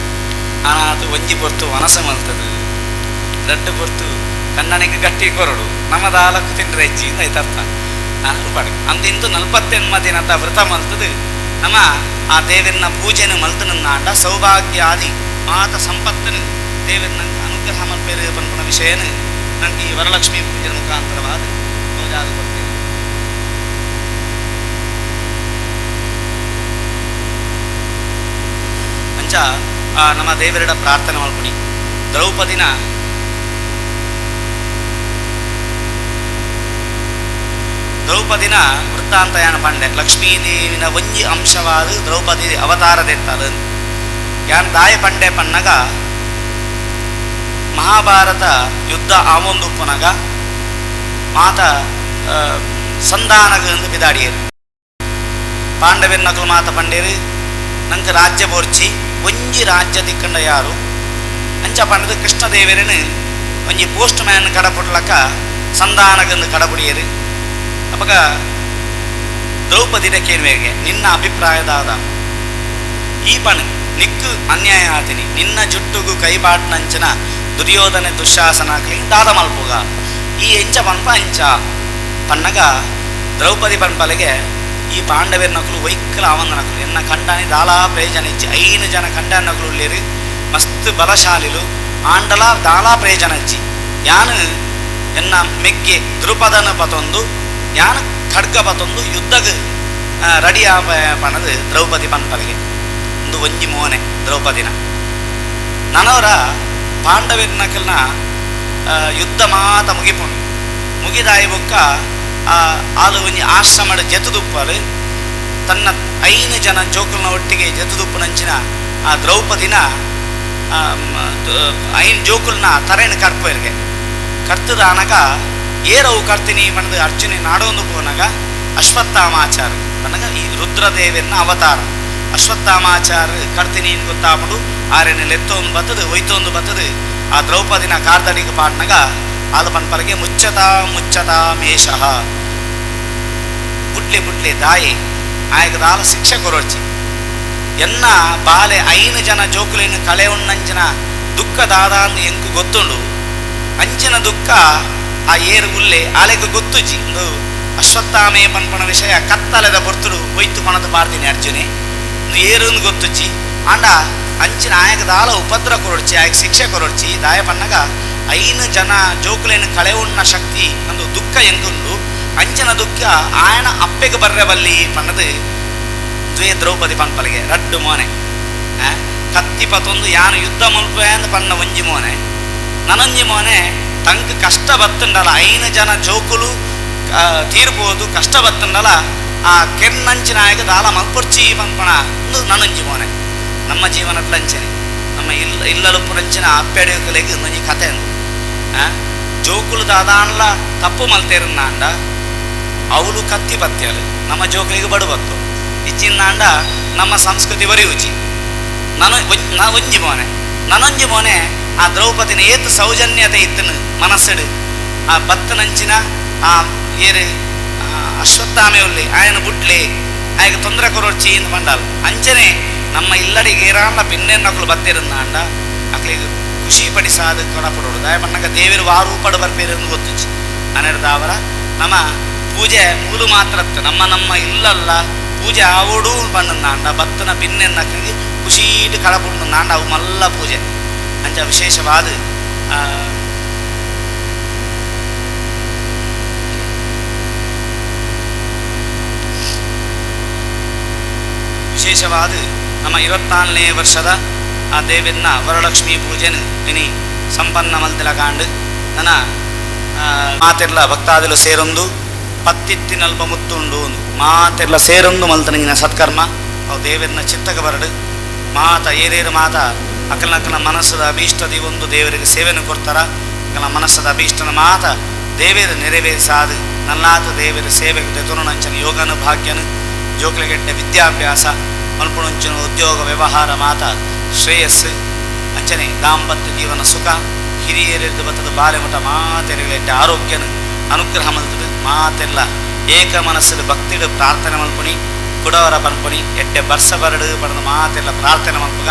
ಅನಾಥ ಒಂಜಿ ಪೊರ್ತು ವನಸ ಮಲ್ತದು ರಡ್ಡು ಪೊರ್ತು ಕನ್ನಣಿಗೆ ಗಟ್ಟಿ ಕೊರಡು ನಮ್ಮ ದಾಲಕ್ಕು ತಿಂದ್ರೆ ಹೆಚ್ಚಿ ಆಯ್ತು ಅರ್ಥ ರೂಪಾಡಿ ಅಂದಿಂದು 48 ದಿನದ ವ್ರತ ಮಲ್ತದು ನಮ್ಮ ಆ ದೇವರನ್ನ ಪೂಜೆನ ಮಲ್ತನನ್ನ ಅಂಡ ಸೌಭಾಗ್ಯಾದಿ ಮಾತ ಸಂಪತ್ತನು ದೇವರನ್ನ ಅನುಗ್ರಹ ಮಲ್ಪೇರು ಪನ್ಪುನ ವಿಷಯನು ನಂಗೆ ಈ ವರಲಕ್ಷ್ಮೀ ಪೂಜೆನ ಮುಖಾಂತರವಾದ ತೋಜಾದು ಕೊಡ್ತೇನೆ. ಅಂಚ ನಮ್ಮ ದೇವರಡ ಪ್ರಾರ್ಥನೆ ಮಾಡ್ಕೊಡಿ. ದ್ರೌಪದಿನ ವೃತ್ತಾಂತಯಾನ ಪಂಡೆ ಲಕ್ಷ್ಮೀದೇವಿನ ಒಂಜಿ ಅಂಶವಾದ ದ್ರೌಪದಿ ಅವತಾರದೆತ್ತಲು ಯಾನ್ ದಾಯ ಪಂಡೆ ಪನ್ನಗ ಮಹಾಭಾರತ ಯುದ್ಧ ಆಮೊಂದುಪ್ಪುನಗ ಮಾತ ಸಂಧಾನಗ ಎಂದು ಬಿದಾಡಿಯರು. ಪಾಂಡವರ ನಕಲು ಮಾತ ಪಂಡೇರು ನಂಗೆ ರಾಜ್ಯ ಬೋರ್ಚಿ ಒಂಜಿ ರಾಜ್ಯ ದಿಕ್ಕಂಡ ಯಾರು ಅಂಚ ಪಂಡದು ಕೃಷ್ಣದೇವರನು ಒಂಜಿ ಪೋಸ್ಟ್ ಮ್ಯಾನ್ ಕಡಪುಡ್ಲಕ್ಕ ಸಂಧಾನಗಂದು ಕಡಪುಡಿಯರು. ಅಪಗ ದ್ರೌಪದಿನ ಕೇಳುವೆಗೆ ನಿನ್ನ ಅಭಿಪ್ರಾಯದಾದ ಈ ಪಣ್ ನಿಕ್ಕು ಅನ್ಯಾಯ ಆತಿನಿ ನಿನ್ನ ಜುಟ್ಟುಗು ಕೈಪಾಟ್ನಂಚನ ದುರ್ಯೋಧನೆ ದುಶ್ಯಾಸನಾಕ್ಲಿ ದಾದ ಮಲ್ಪುಗ ಈ ಎಂಚ ಪನ್ಪ ಅಂಚ ಪನ್ನಗ ದ್ರೌಪದಿ ಪನ್ಪಲೆಗೆ ಈ ಪಾಂಡವರ ನಕಲು ವೈಕಲ ಅವಂದ ನಕಲು ಎನ್ನ ಕಂಡಾನಿ ದಾಲಾ ಪ್ರಯೋಜನ ಇಚ್ಚಿ 5 ಜನ ಕಂಡಾನಿ ನಕಲು ಉಳ್ಳೇರು ಮಸ್ತ್ ಬಲಶಾಲಿಲು ಆಂಡಲ ದಾಲಾ ಪ್ರಯೋಜನ ಇಚ್ಚಿ ಯಾನು ಎನ್ನ ಮೆಗ್ಗೆ ದ್ರುಪದನ ಪತೊಂದು ಯಾನು ಖಡ್ಗ ಪತೊಂದು ಯುದ್ಧಗ್ ರೆಡಿ ಪಣದು ದ್ರೌಪದಿ ಪನ್ಪಲೆಗೆ ಒಂದು ಒಂಜಿ ಮೋನೆ ದ್ರೌಪದಿನ ನನವರ ಪಾಂಡವರ ನಕಲ್ನ ಯುದ್ಧ ಮಾತ ಮುಗಿಪುಣು ಮುಗಿದಾಯಿ ಬೊಕ್ಕ ಆಲು ಒಂಜಿ ಆಶ್ರಮದ ಜತುದುಪ್ಪಲು ತನ್ನ 5 ಜನ ಜೋಕುಲ್ನ ಒಟ್ಟಿಗೆ ಜತುದುಪ್ಪುನಂಚಿನ ಆ ದ್ರೌಪದಿನ 5 ಜೋಕುಲ್ನ ತರೆಯನ್ನು ಕರ್ಪೋರ್ಗೆ ಕರ್ತದಾನಗ ಏರವು ಕರ್ತಿನಿ ಪಣದು ಅರ್ಜುನೆ ನಾಡೊಂದು ಪೋನಗ ಅಶ್ವತ್ಥಾಮಾಚಾರ ಪನಗ ಈ ರುದ್ರದೇವನ ಅವತಾರ ಅಶ್ವತ್ಥಾಮಾಚಾರ ಕರ್ತಿನಿ ಗೊತ್ತಾಪಡು ಆರೆನ ಲೆತ್ತೊಂದು ಬತ್ತದು ಒಯ್ತೊಂದು ಬತ್ತದು ಆ ದ್ರೌಪದಿನ ಕಾರ್ದಡಿಗೆ ಪಾಡ್ನಗ ಆಲು ಪನ್ಪಲಗೆ ಮುಚ್ಚತಾ ಮುಚ್ಚತಾ ಮೇಷಃ ಬುಡ್ಲೆ ಬುಡ್ಲೆ ದಾಯಿ ಆಯಕ ದಾಲ ಶಿಕ್ಷೆ ಕೊರೊರ್ಚಿ ಎನ್ನ ಬಾಲೆ 5 ಜನ ಜೋಕುಲೇನು ಕಳೆ ಉಣ್ಣಂಚಿನ ದುಃಖ ದಾದಾಂದು ಎಂಕು ಗೊತ್ತುಂಡು ಅಂಚಿನ ದುಃಖ ಆ ಏರು ಉಲ್ಲೆ ಆಲೆಗೆ ಗೊತ್ತುಜಿ ಒಂದು ಅಶ್ವತ್ಥಾಮೆ ಪನ್ಪಣ ವಿಷಯ ಕತ್ತಲೆದ ಬರ್ತುಡು ಒಯ್ತು ಪಣದ ಪಾಡ್ತೀನಿ ಅರ್ಜುನೆ ಒಂದು ಏರುಂದು ಗೊತ್ತುಜ್ಜಿ ಆಂಡ ಅಂಚಿನ ಆಯಕ ದಾಲ ಉಪದ್ರ ಕೊರೊಡ್ಚಿ ಆಯಕ ಶಿಕ್ಷೆ ಕೊರೊಡ್ಚಿ ದಾಯ ಪನ್ನಗ 5 ಜನ ಜೋಕುಲೇನು ಕಳೆ ಉಣ್ಣ ಶಕ್ತಿ ಒಂದು ದುಃಖ ಎಂಗುಂಡು ಅಂಚಿನ ದುಃಖ ಆಯನ ಅಪ್ಪೆಗೆ ಬರ್ರೆ ಬಲ್ಲಿ ಪನ್ನದು ದ್ವೇ ದ್ರೌಪದಿ ಪನ್ಪಲಿಗೆ ರಡ್ಡು ಮೋನೆ ಕತ್ತಿ ಪತೊಂದು ಯಾನು ಯುದ್ಧ ಮುಲ್ಪೆ ಪನ್ನ ಒಂಜಿ ಮೋನೆ ನನೊಂಜಿ ಮೋನೆ ತಂಕ್ ಕಷ್ಟ ಬತ್ತುಂಡಲ 5 ಜನ ಜೋಕುಲು ತೀರ್ಬೋದು ಕಷ್ಟ ಬತ್ತುಂಡಲ ಆ ಕೆರ್ನಂಚಿನ ಆಯಕ ದಾಲ ಮಲ್ಪೊರ್ಚಿ ಪನ್ಪಣ ಒಂದು ನನೊಂಜಿ ಮೋನೆ. ನಮ್ಮ ಜೀವನದ ಲಂಚನೆ ನಮ್ಮ ಇಲ್ಲಲುಪ್ಪುರಂಚಿನ ಅಪ್ಪೆಡಿಕಲೆಗೆ ಒಂದೊಂಜಿ ಕತೆ ಅಂದು ಜೋಕುಲು ದಾದಾನ್ಲ ತಪ್ಪು ಮಲ್ತೇರನ್ನಾಂಡ ಅವಳು ಕತ್ತಿ ಪತ್ಯಾಲು ನಮ್ಮ ಜೋಕುಲಿಗೆ ಬಡು ಬತ್ತು ಇಚ್ಚಿಂದಾಂಡ ನಮ್ಮ ಸಂಸ್ಕೃತಿ ಬರಿ ಉಚಿ ನನ ಒಂಜಿ ಮೋನೆ ನನೊಂಜಿ ಮೋನೆ ಆ ದ್ರೌಪದಿನ ಏತು ಸೌಜನ್ಯತೆ ಇತ್ತನು ಮನಸ್ಸುಡು ಆ ಬತ್ತನಂಚಿನ ಆ ಏರು ಅಶ್ವತ್ಥಾಮೆ ಉಳ್ಳಿ ಆಯನ ಬುಡ್ಲಿ ಆಯಗ ತೊಂದರೆ ಕೊರೊರ್ಚಿ ಇಂದು ಪಂಡಾಲು ಅಂಚನೆ ನಮ್ಮ ಇಲ್ಲಡಿಗೆ ಏರಾಂಡ ಪಿನ್ನೆನ್ನಕಲು ಬತ್ತಿರುಂದಾಂಡ ಅಕ್ಲಿಗೆ ಖುಷಿ ಪಡಿಸಾದ ಕೊಡಪಡೋಡು ದಾಯ ಪಣ್ಣಗ ದೇವರು ವಾರೂಪಡು ಬರ್ಪೇರು ಗೊತ್ತುಚಿ ಅನೆರ್ದಾವರ ನಮ್ಮ ಪೂಜೆ ಮೂಲು ಮಾತ್ರತ್ತು ನಮ್ಮ ನಮ್ಮ ಇಲ್ಲಲ್ಲ ಪೂಜೆ ಆವೋಡು ಪಣ್ಣಂದಾಂಡ ಬತ್ತನ ಪಿನ್ನೆನ್ನಕಲಿಗೆ ಖುಷೀಟು ಕಡಪುಂಡು ಅವು ಮಲ್ಲ ಪೂಜೆ ಅಂಚ ವಿಶೇಷವಾದ ವಿಶೇಷವಾದ ನಮ್ಮ 24ನೇ ವರ್ಷದ ಆ ದೇವಿನ ವರಲಕ್ಷ್ಮೀ ಪೂಜೆನು ಇನಿ ಸಂಪನ್ನ ಮಲ್ತಿಲ ಕಾಂಡು ನನ್ನ ಮಾತಿರ್ಲ ಭಕ್ತಾದಿಲು ಸೇರೊಂದು ಪತ್ತಿತ್ತಿನಲ್ಪ ಮುತ್ತುಂಡು ಮಾತಿರ್ಲ ಸೇರೊಂದು ಮಲ್ತನಿನ ಸತ್ಕರ್ಮ ಅವು ದೇವಿನ ಚಿತ್ತಕ ಬರಡು ಮಾತ ಏರೇರು ಮಾತ ಅಕಲನಕಲ ಮನಸ್ಸದ ಅಭೀಷ್ಟದಿ ಒಂದು ದೇವರಿಗೆ ಸೇವೆಯನ್ನು ಕೊಡ್ತಾರ ಅಕಲ ಮನಸ್ಸದ ಅಭೀಷ್ಟನ ಮಾತ ದೇವೇರು ನೆರವೇರಿಸಾದು ನಲ್ಲಾತ ದೇವರ ಸೇವೆಗೆ ತೆತುನಂಚನ ಯೋಗನು ಭಾಗ್ಯನು ಜೋಕ್ಲಗೆಡ್ಡೆ ವಿದ್ಯಾಭ್ಯಾಸ ಮಲ್ಪುಣಂಚನ ಉದ್ಯೋಗ ವ್ಯವಹಾರ ಮಾತ ಶ್ರೇಯಸ್ಸು ಅಂಚನೆ ದಾಂಪತ್ಯ ಜೀವನ ಸುಖ ಹಿರಿಯರೆದ್ದು ಬತ್ತದ ಬಾಲೆ ಮಠ ಮಾತೆರೆಗಳೆಡ್ಡೆ ಆರೋಗ್ಯನು ಅನುಗ್ರಹ ಮಲ್ತದು ಮಾತೆಲ್ಲ ಏಕ ಮನಸ್ಸು ಭಕ್ತಿಡು ಪ್ರಾರ್ಥನೆ ಮಲ್ಪುಣಿ ಕುಡವರ ಪನ್ಪುಣಿ ಎಡ್ಡೆ ಬರ್ಸ ಬರಡು ಪಡೆದ ಮಾತೆಲ್ಲ ಪ್ರಾರ್ಥನೆ ಮಲ್ಪುಗ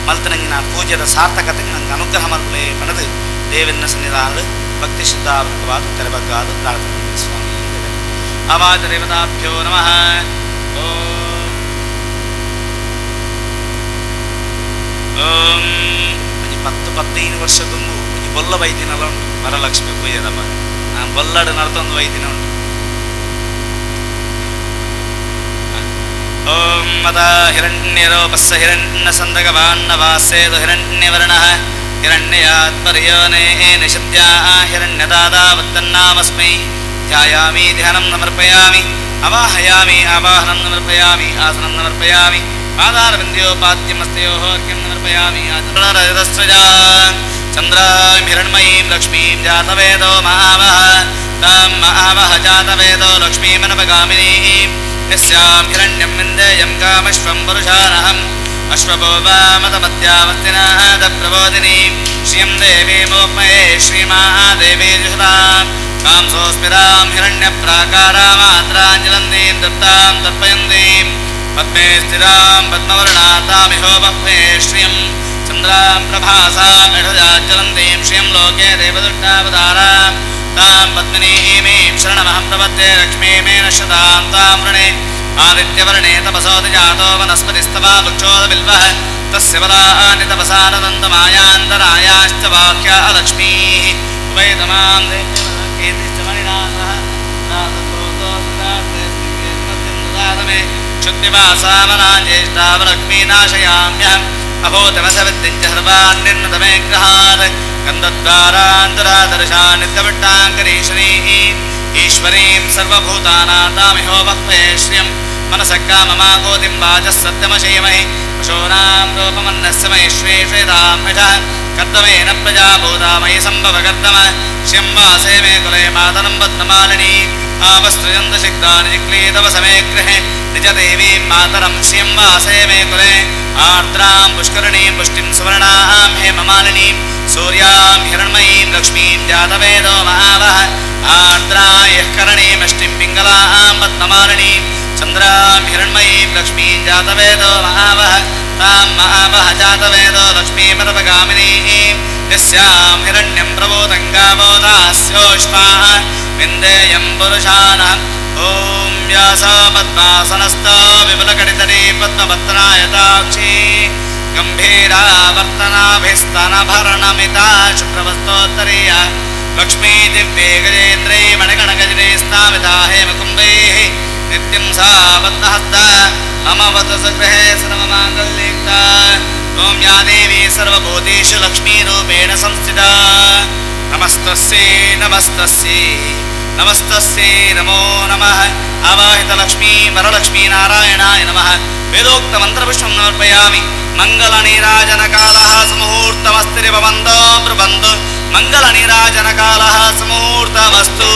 ಮಲ್ತನಂಗಿನ ಪೂಜೆದ ಸಾರ್ಥಕತೆಗೆ ನಂಗೆ ಅನುಗ್ರಹ ಮಲ್ಪುಲೇ ಪಡೆದು ದೇವಿನ ಸನ್ನಿಧಾನಡು ಭಕ್ತಿ ಶುದ್ಧಾವೃತವಾದ ತೆರಬಗ್ಗಾದ ಪ್ರಾರ್ಥನೆ ಸ್ವಾಮಿ ಅವಾಜ ದೇವತಾಭ್ಯೋ ನಮಃ. ಓಂ ಒಂಜಿ 10 15 ವರ್ಷದಂದು ಒಂಜಿ ಬೊಲ್ಲ ವೈದ್ಯನಲ್ಲ ಉಂಟು ವರಲಕ್ಷ್ಮಿ ಪೂಜೆದ ಬೊಲ್ಲಡು ನರ್ತೊಂದು ವೈದ್ಯನ ಉಂಟು. ಓಂ ಮದ ಹಿರಣ್ಯರೋಪಸ್ಸ ಹಿರಣ್ಯ ಸಂದಗವಾನ್ನವಾಸೇದು ಹಿರಣ್ಯವರ್ಣಃ ಹಿರಣ್ಯಾತ್ಪರ್ಯೋನೇ ನಿಷದ್ಯಾ ಹಿರಣ್ಯದಾದಾವತ್ತನ್ನಾಮಸ್ಮೈ ಧ್ಯಾಯಾಮಿ ಧ್ಯಾನಂ ಸಮರ್ಪಯಾಮಿ ಅವಾಹಯಾಮಿ ಆವಾಹನಂ ಸಮರ್ಪಯಾಮಿ ಆಸನಂ ಸಮರ್ಪಯಾಮಿ ಪಾದಾರವಿಂದ್ಯೋಪಾದ್ಯಮಸ್ತಯೋಃ ಅರ್ಘ್ಯಂ ಸಮರ್ಪಯಾಮಿ ಆಚರಣರಜಸ್ರಜಾ ಚಂದ್ರಾಂ ಹಿರಣ್ಮಯೀಂ ಲಕ್ಷ್ಮೀಂ ಜಾತವೇದೋ ಮಾವಹ तां महावह जातवेदो लक्ष्मीमनपगामिनीं यस्यां हिरण्यं विन्देयं कामश्वं पुरुषानहम् अश्वभोवामतमत्यावस्तिनादप्रबोधिनीं श्रियं देवी मोक्मये श्रीमादेवी जुषतां कांसोऽस्मितां हिरण्यप्राकारामात्राञ्जलन्तीं दत्तां तर्पयन्तीं पद्मे स्थितां पद्मवर्णातामिहोपह्वे श्रियं चन्द्रां प्रभासां यषजाज्वलन्तीं श्रियं लोके देवदुष्टावतारां तां पद्मिनीमीं शरणमहं प्रपद्ये लक्ष्मीं मे नश्यतां तां वृणे आदित्यवर्णे तपसोति जातो वनस्पतिस्तवा वृक्षोदबिल्वः तस्य बलानि तपसा नदन्तमायान्तरायाश्च बाह्या अलक्ष्मीः उभयतमां क्षुद्दिवासामनाज्येष्ठावलक्ष्मीनाशयाम्यहम् अभूतमसविद्धिञ्च सर्वान्निर्णतमे ग्रहात् गन्धद्वारान्तरादर्शा नित्यवट्टाङ्करीश्वरीः ईश्वरीं सर्वभूतानां तामिहोपह्वे श्रियं मनसः काममाकोतिं वाचः सत्यमशीमहि पशूनां रूपमन्नस्य महेश्वरी श्वेतां यशः कर्दमेन प्रजाभूता मयि सम्भव कर्दम श्रियं वासे मे कुले मातरं पद्ममालिनी आपसृजन्तशिक्तानि जिक्लीतव समे गृहे निजदेवीं मातरं श्रियं वासे मे कुले आर्द्रां पुष्करिणीं पुष्टिं सुवर्णां हेममालिनीं सूर्यां हिरण्मयीं लक्ष्मीं जातवेदो महावः आर्द्रा यः करणीमष्टिं पिङ्गलां पद्ममालिनीं चन्द्रां हिरण्मयीं लक्ष्मीं जातवेदो महावः तां महावः जातवेदो लक्ष्मीमरपगामिनीं यस्यां हिरण्यं प्रबोधं गावो दास्योष्माः विन्देयं पुरुषानः ॐ व्यास पद्मासनस्थ विपुलकटितटे पद्मपत्रायताक्षी गम्भीरावर्तनाभिस्तनभरणमिता शुक्रवस्तोत्तरीय लक्ष्मी दिव्ये गजेन्द्रे मणिगणगजरे स्थापिता हेमकुम्भैः नित्यं सा पद्महस्ता मम वतसगृहे सर्वमाङ्गल्ययुक्ता ॐ या देवी सर्वभूतेषु लक्ष्मीरूपेण संस्थिता नमस्तस्यै नमस्तस्यै नमस्तस्यै नमो नमः आवाहितलक्ष्मी वरलक्ष्मी नारायणाय नमः वेदोक्तमन्त्रपुष्पं समर्पयामि मङ्गलनीराजनकालः सुमुहूर्तमस्तिरिभवन्तो ब्रुवन्तु मङ्गलनीराजनकालः सुमुहूर्तमस्तु।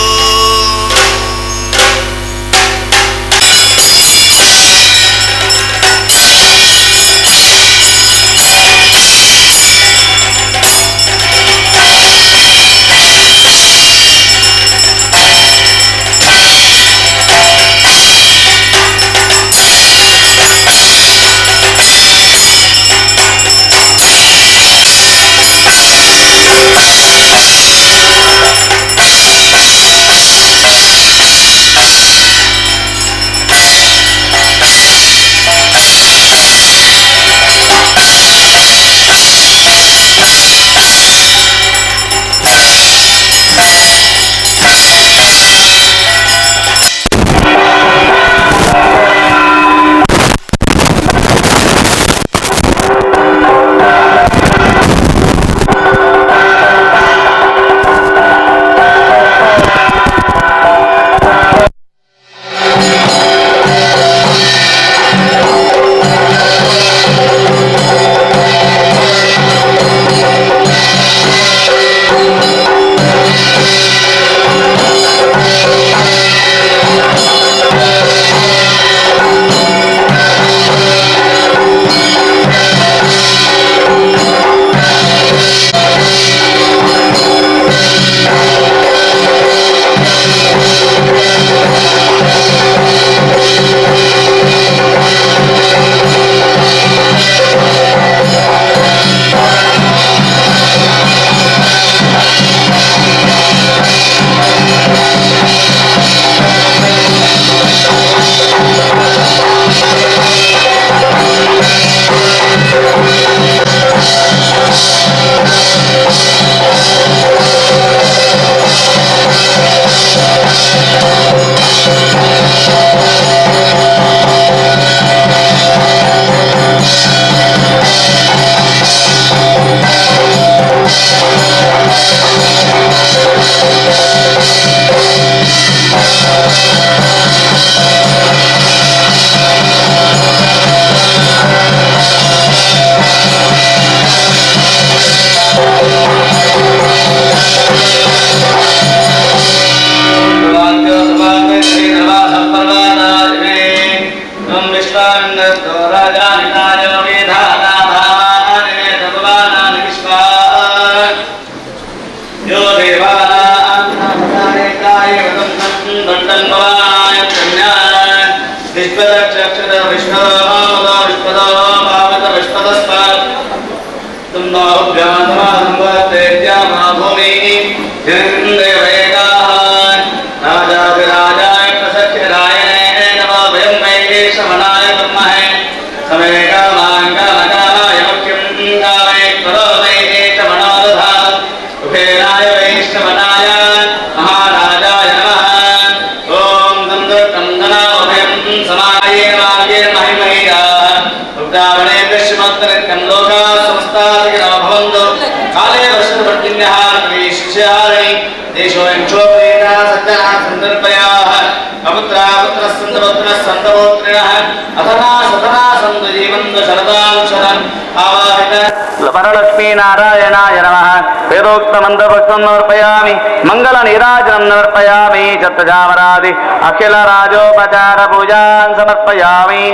Varalakshmi ನಾರಾಯಣಾಯ ನಮಃ. ವೇದೋಕ್ತ ಮಂತ್ರಭಕ್ತಂ ಸಮರ್ಪಯಾಮಿ. ಮಂಗಲ ನೀರಾಜನಂ ಸಮರ್ಪಯಾಮಿ. ಚತ್ತಜಾಮರಾದಿ ಅಖಿಲ ರಾಜೋಪಚಾರ ಪೂಜಾಂ ಸಮರ್ಪಯಾಮಿ.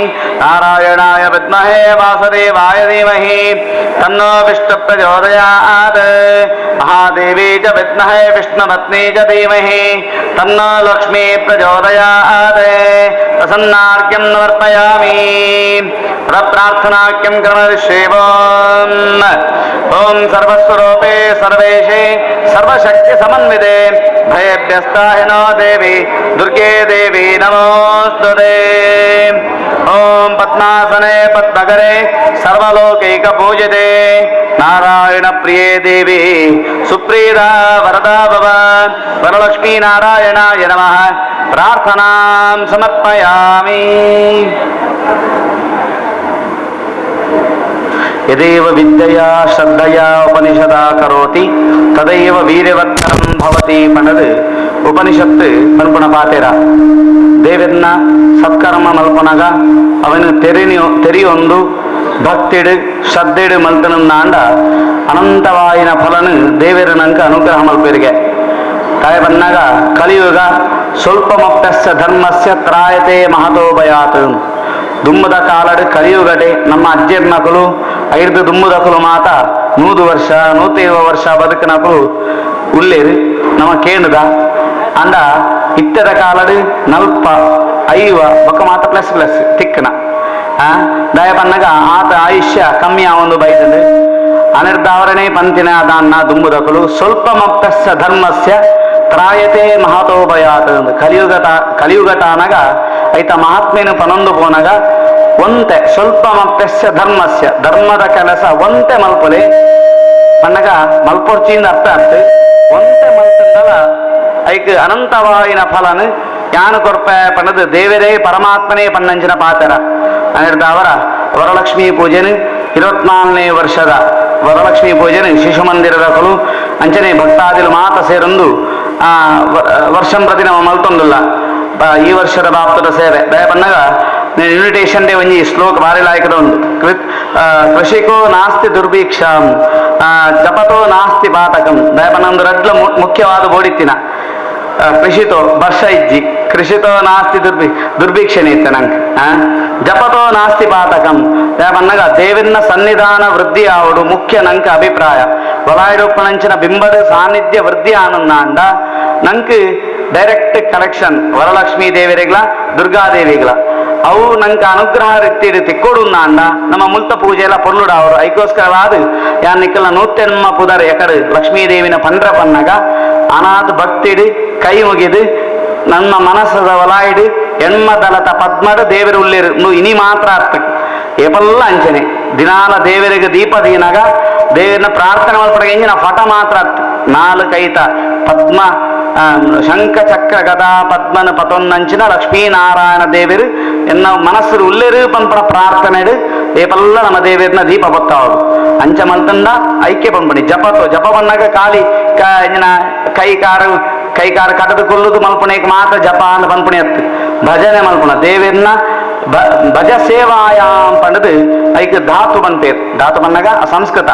ನಾರಾಯಣಾಯ ವಿದ್ಮಹೇ ವಾಸುದೇವಾಯ ಧೀಮಹಿ ತನ್ನೋ ವಿಷ್ಣು ಪ್ರಚೋದಯಾತ್. ಮಹಾದೇವಿ ಚ ವಿದ್ಮಹೇ ವಿಷ್ಣುಪತ್ನಿ ಚ ಧೀಮಹಿ ತನ್ನೋ ಲಕ್ಷ್ಮೀ ಪ್ರಚೋದಯಾತ್. ಪ್ರಸನ್ನಾರ್ಘ್ಯಂ ಸಮರ್ಪಯಾಮಿ. ಪ್ರಾರ್ಥನಾಖ್ಯಂ ಕ್ರಮಶೇವಂ. ಓಂ ಸರ್ವಸ್ವರೂಪೇ ಸರ್ವೇಶೇ ಸರ್ವಶಕ್ತಿ ಸಮನ್ವಿತೆ ಭಯಭ್ಯಸ್ತಾಹಿನೋ ದೇವಿ ದುರ್ಗೇ ದೇವಿ ನಮೋಸ್ತುತೇ. ಓಂ ಪದ್ಮಾಸನೆ ಪದ್ಮಕರೆ ಸರ್ವಲೋಕೈಕ ಪೂಜಿತೆ ನಾರಾಯಣ ಪ್ರಿಯೇ ದೇವಿ ಸುಪ್ರೀತಾ ವರದಾ ಭವ. ವರಲಕ್ಷ್ಮೀ ನಾರಾಯಣಾಯ ನಮಃ. ಪ್ರಾರ್ಥನಾಂ ಸಮರ್ಪಯಾಮಿ. ಯದೇವ ವಿದ್ಯೆಯಾ ಶ್ರದ್ಧೆಯಾ ಉಪನಿಷದಾ ಕರೋತಿ ತದೈವ ವೀರ್ಯವತ್ತರಂ ಭವತಿ ಪಣದು ಉಪನಿಷತ್ತು ಪನ್ಪುಣ ಪಾತೆರ. ದೇವರನ್ನ ಸತ್ಕರ್ಮ ಮಲ್ಪನಗ ಅವನು ತೆರಿಯೊಂದು ಭಕ್ತಿಡು ಶ್ರದ್ಧೆಡು ಮಲ್ತನಂದಾಂಡ ಅನಂತವಾಯಿನ ಫಲನು ದೇವರನಂಕ ಅನುಗ್ರಹ ಮಲ್ಪೆರಿಗೆ. ತಾಯ ಬನ್ನಾಗ ಕಲಿಯುಗ ಸ್ವಲ್ಪ ಮಪ್ಯಸ್ಯ ಧರ್ಮಸ್ಯ ತ್ರಾಯತೆ ಮಹತೋ ಭಯಾತ್. ದುಮ್ಮದ ಕಾಲಡು ಕಲಿಯುಗಡೆ ನಮ್ಮ ಅಜ್ಜೆರ್ ನಕಲು ಐದು ದುಮ್ಮದಕಲು ಮಾತ 100 ವರ್ಷ 107 ವರ್ಷ ಬದುಕಿನಕಲು ಉಲ್ಲೇರು ನಮ್ಮ ಕೇಂದ್ರ ಅಂಡ. ಇತ್ತದ ಕಾಲಡು 40 50 ಬೊಕ್ಕ ಮಾತ ಪ್ಲಸ್ ಪ್ಲಸ್ ತಿಕ್ಕನ ದಯ ಪನ್ನಗ ಆತ ಆಯುಷ್ಯ ಕಮ್ಮಿ ಆವೊಂದು ಬೈತಂದು ಅನಿರ್ಧಾವರಣೆ ಪಂತಿನ ದಾನ್ನ ದುಮ್ಮುದಕಲು ಸ್ವಲ್ಪ ಮಪ್ತಸ್ಯ ಧರ್ಮಸ್ಯ ತ್ರಾಯತೆ ಮಹತೋ ಭಯಾತ್. ಕಲಿಯುಗತಾನಗ ಐತ ಮಹಾತ್ಮೇನು ಪನೊಂದು ಪೋನಗ ಒಂತೆ ಸ್ವಲ್ಪ ಮಪ್ತಸ್ಯ ಧರ್ಮಸ್ಯ ಧರ್ಮದ ಕೆಲಸ ಒಂತೆ ಮಲ್ಪೊಲೆ ಪನ್ನಗ ಮಲ್ಪೊರ್ಚಿಂದ ಅರ್ಥ ಅರ್ಥ ಒಂತೆ ಮಲ್ತಂದಲ ಐಕ್ ಅನಂತವಾಯಿನ ಫಲನು ಯಾನು ಕೊರ್ಪ ಪನ್ನದು ದೇವರೇ ಪರಮಾತ್ಮನೇ ಪನ್ನಂಚಿನ ಪಾತರ ಅವರ ವರಲಕ್ಷ್ಮೀ ಪೂಜೆನು 24ನೇ ವರ್ಷದ ವರಲಕ್ಷ್ಮೀ ಪೂಜೆನು ಶಿಶು ಮಂದಿರದ ಕಲು ಅಂಚನೆ ಭಕ್ತಾದಿಲು ಮಾತ ಸೇರೊಂದು ವರ್ಷಂ ಪ್ರತಿ ನಮ್ಮ ಮಲ್ತೊಂದುಲ್ಲ ಈ ವರ್ಷದ ಬಾಪ್ತದ ಸೇವೆ ದಯ ಪನ್ನಗ ಇನ್ವಿಟೇಷನ್ ಡೇ ಒಂಜಿ ಶ್ಲೋಕ ಭಾರಿ ಲಾಯಕದ ಒಂದು ಕೃಷಿಕೋ ನಾಸ್ತಿ ದುರ್ಭಿಕ್ಷಾಂ ಜಪತೋ ನಾಸ್ತಿ ಪಾತಕಂ. ದಯ ಪನ್ನೊಂದು ರಡ್ಲ ಮುಖ್ಯವಾದ ಬೋಡಿತ್ತಿನ ಕೃಷಿತೋ ವರ್ಷ ಇಜ್ಜಿ ಕೃಷಿತೋ ನಾಸ್ತಿ ದುರ್ಭಿಕ್ಷಣೆ ಇತ್ತ ನಂಗೆ ಜಪತೋ ನಾಸ್ತಿ ಪಾತಕಂ. ದಯ ಪನ್ನಗ ದೇವಿನ ಸನ್ನಿಧಾನ ವೃದ್ಧಿ ಆವಡು ಮುಖ್ಯ ನಂಕ ಅಭಿಪ್ರಾಯ. ವಲಾಯಿರೊಪ್ಪನಂಚಿನ ಬಿಂಬದ ಸಾನ್ನಿಧ್ಯ ವೃದ್ಧಿ ಆನಂದಾಂಡ ನಂಗೆ ಡೈರೆಕ್ಟ್ ಕನೆಕ್ಷನ್ ವರಲಕ್ಷ್ಮೀ ದೇವರಿಗಳ ದುರ್ಗಾದೇವಿಗಳ ಅವು ನಂಗೆ ಅನುಗ್ರಹ ರೀತಿ ತಿಕ್ಕೊಡುಂದಾಂಡ ನಮ್ಮ ಮುಲ್ತ ಪೂಜೆ ಎಲ್ಲ ಪೊರ್ಲುಡ ಅವರು ಐಕೋಸ್ಕರವಾದ ಯಾನ್ ನಿಕ್ಕಲ್ನ 108 ಪುದರ್ ಎಕಡು ಲಕ್ಷ್ಮೀದೇವಿನ ಪಂಡ್ರ ಪನ್ನಗ ಅನಾಥ ಭಕ್ತಿಡು ಕೈ ಮುಗಿದು ನಮ್ಮ ಮನಸ್ಸದ ಒಲಾಯಿಡು ಎಣ್ಮದಲತ ಪದ್ಮಡು ದೇವರು ಉಳ್ಳಿರು ಇನಿ ಮಾತ್ರ ಅರ್ಥ ಏಪಲ್ಲ ಅಂಚನೆ ದಿನಾಲ ದೇವರಿಗೆ ದೀಪ ದೀನಾಗ ದೇವರನ್ನ ಪ್ರಾರ್ಥನೆ ಮಲ್ಪಡಗ ನಾ ಫಟ ಮಾತ್ರ ಅರ್ಥ ನಾಲ್ಕೈತ ಪದ್ಮ ಶಂಖ ಚಕ್ರ ಗದಾ ಪದ್ಮನ ಪತೊನ್ನಂಚಿನ ಲಕ್ಷ್ಮೀನಾರಾಯಣ ದೇವರು ಎನ್ನ ಮನಸ್ಸು ಉಲ್ಲೇರು ಪಂಪನ ಪ್ರಾರ್ಥನೆಡು ಏಪಲ್ಲ ನಮ್ಮ ದೇವರನ್ನ ದೀಪ ಬತ್ತಾವರು ಅಂಚ ಮಲ್ತಂದ ಐಕ್ಯ ಪಂಪಣಿ ಜಪತೋ ಜಪ ಬಣ್ಣಾಗ ಖಾಲಿ ಕೈ ಕಾರು ಕೈ ಕಾರು ಕಡದು ಕೊಲ್ಲುದು ಮಲ್ಪಣೆಗೆ ಮಾತ್ರ ಜಪ ಅಂತ ಪಂಪಣಿ ಅತ್ತು ಭಜನೆ ಮಲ್ಪಣ ದೇವರನ್ನ ಭಜ ಸೇವಾಯಾಂ ಪಂಡದು ಐಕ್ ಧಾತು ಬಂತೇರು ಧಾತು ಬಣ್ಣಗ ಸಂಸ್ಕೃತ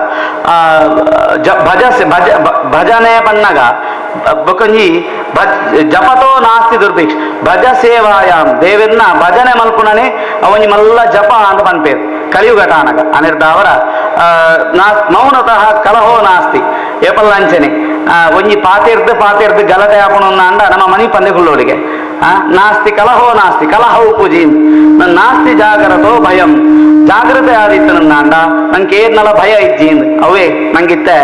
ಭಜ ಭಜ ಭಜನೆ ಬಣ್ಣಗ ಬೊಕೊಂಜಿ ಜಪತೋ ನಾಸ್ತಿ ದುರ್ಭಿಕ್ಷ ಭಜ ಸೇವಾಯಾಮ್ ದೇವರನ್ನ ಭಜನೆ ಮಲ್ಪುಣನೆ ಅವನಿ ಮಲ್ಲ ಜಪ ಅಂತ ಪನ್ಪೇರು ಕಲಿಯುಗಟಾನಗ ಅನಿರ್ದಾವರ ಮೌನತಃ ಕಲಹೋ ನಾಸ್ತಿ ಏಪಲ್ಲ ಅಂಚನೆ ಒಂಜಿ ಪಾತೆರ್ದು ಪಾತೆರ್ದು ಗಲಟೆ ಆಪಣ ಅಂಡ ನಮ್ಮ ಮನಿ ಪಂದೆಗುಳ್ಳೋಳಿಗೆ ನಾಸ್ತಿ ಕಲಹೋ ನಾಸ್ತಿ ಕಲಹವು ಪೂಜಿ ನಾಸ್ತಿ ಜಾಗರತೋ ಭಯಂ ಜಾಗ್ರತೆ ಆದಿತ್ತು ನನ್ನ ಅಂಡ ನಂಗೆ ಏರ್ನಲ ಭಯ ಇಜ್ಜಿ ಅವೇ ನಂಗಿತ್ತೆ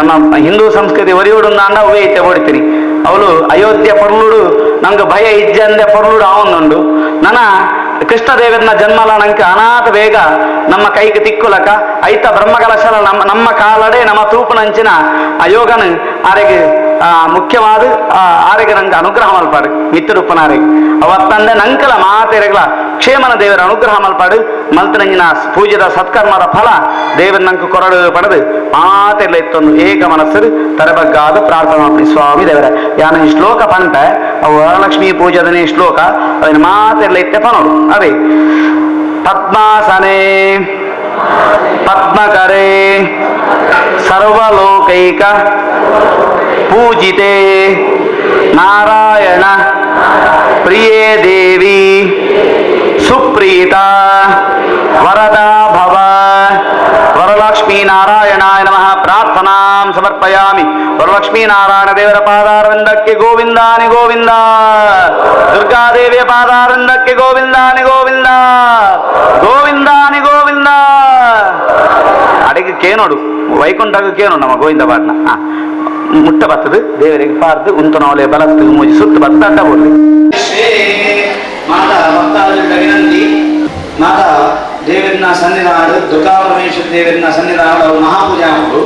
ನಮ್ಮ ಹಿಂದೂ ಸಂಸ್ಕೃತಿ ಒರಿಯೋಡು ಅಂಡ ಅವೇ ಇತ್ತೆ ಓಡ್ತೀನಿ ಅವಳು ಅಯೋಧ್ಯೆ ಪೊರ್ಲುಡು ನಂಗೆ ಭಯ ಇಜ್ಜಂದೆ ಪೊರ್ಲುಡು ಅವನುಂಡು ನನ್ನ ಕೃಷ್ಣದೇವನ ಜನ್ಮಲ ನಂಗೆ ಅನಾಥ ಬೇಗ ನಮ್ಮ ಕೈಗೆ ತಿಕ್ಕುಲಕ ಐತ ಬ್ರಹ್ಮಕಲಶಲ ನಮ್ಮ ನಮ್ಮ ಕಾಲಡೆ ನಮ್ಮ ತೂಪುನಂಚಿನ ಆ ಯೋಗನ ಆರೆಗೆ ಮುಖ್ಯವಾದ ಆರೆಗೆ ನಂಗೆ ಅನುಗ್ರಹ ಮಲ್ಪಾಡು ಮಿತ್ರೂಪನಾರೆಗೆ ಅವತ್ತಂದೆ ನಂಕಲ ಮಾತೆರೆಗಳ ಕ್ಷೇಮನ ದೇವರ ಅನುಗ್ರಹ ಮಲ್ಪಾಡು ಮಲ್ತನಂಜಿನ ಪೂಜೆದ ಸತ್ಕರ್ಮದ ಫಲ ದೇವರ ನಂಗೆ ಕೊರಡು ಪಡೆದು ಮಾತೆಲ್ಲ ಇತ್ತೊಂದು ಏಕ ಮನಸ್ಸು ತರಬಗ್ಗಾದ ಪ್ರಾರ್ಥನೆ ಮಾಡ್ತೀನಿ ಸ್ವಾಮಿ ದೇವರ. ಯಾನ ಈ ಶ್ಲೋಕ ಪಂಟ ಅವು ವರಲಕ್ಷ್ಮೀ ಪೂಜದನೇ ಶ್ಲೋಕ ಅದನ್ನ ಮಾತೆಲ್ಲ ಇತ್ತೆ ಪನೋಡು. ಅದೇ ಪದ್ಮಾಸನೆ ಪದ್ಮಕರೆ ಸರ್ವಲೋಕೈಕ ಪೂಜಿತೆ ನಾರಾಯಣ ಪ್ರಿಯೇ ದೇವಿ ಸುಪ್ರೀತ ವರದಾ ಭವ ವರಲಕ್ಷ್ಮೀ ನಾರಾಯಣಾಯ ನಮಃ. ಪ್ರಾರ್ಥನಾಂ ಸಮರ್ಪಯಾಮಿ. ವರಲಕ್ಷ್ಮೀ ನಾರಾಯಣ ದೇವರ ಪಾದಾರವಿಂದಕ್ಕೆ ಗೋವಿಂದಾನಿ ಗೋವಿಂದ, ದುರ್ಗಾದೇವಿಯ ಪಾದಾರವಿಂದಕ್ಕೆ ಗೋವಿಂದಾನಿ ಗೋವಿಂದ, ಗೋವಿಂದಾನಿ ಗೋವಿಂದ. ಅಡಿಗೆ ಕೇನೋಡು ವೈಕುಂಠಕ್ಕೆ ಕೇನೋಡು ನಮ್ಮ ಗೋವಿಂದ ಪಾಟ್ನ ಮುಟ್ಟ ಬರ್ತದೆ ದೇವರಿಗೆ ಪಾರ್ದು ಉಂತನವಲೆ ಬಲತ್ತು ಮೂಜಿ ಸುತ್ತು ಬತ್ತ ಅಡ್ಡ ಬೋರ್ಲಿ. ಮಾತಾ ಭಕ್ತಾದಿಗಳ ವಿನಂತಿ, ಮಾತಾ ದೇವರನ್ನ ಸನ್ನಿಧಾನ ದುರ್ಗಾ ಪರಮೇಶ್ವರ ದೇವರನ್ನ ಸನ್ನಿಧಾನ ಅವರು ಮಹಾಪೂಜೆ ಮಾಡುದು.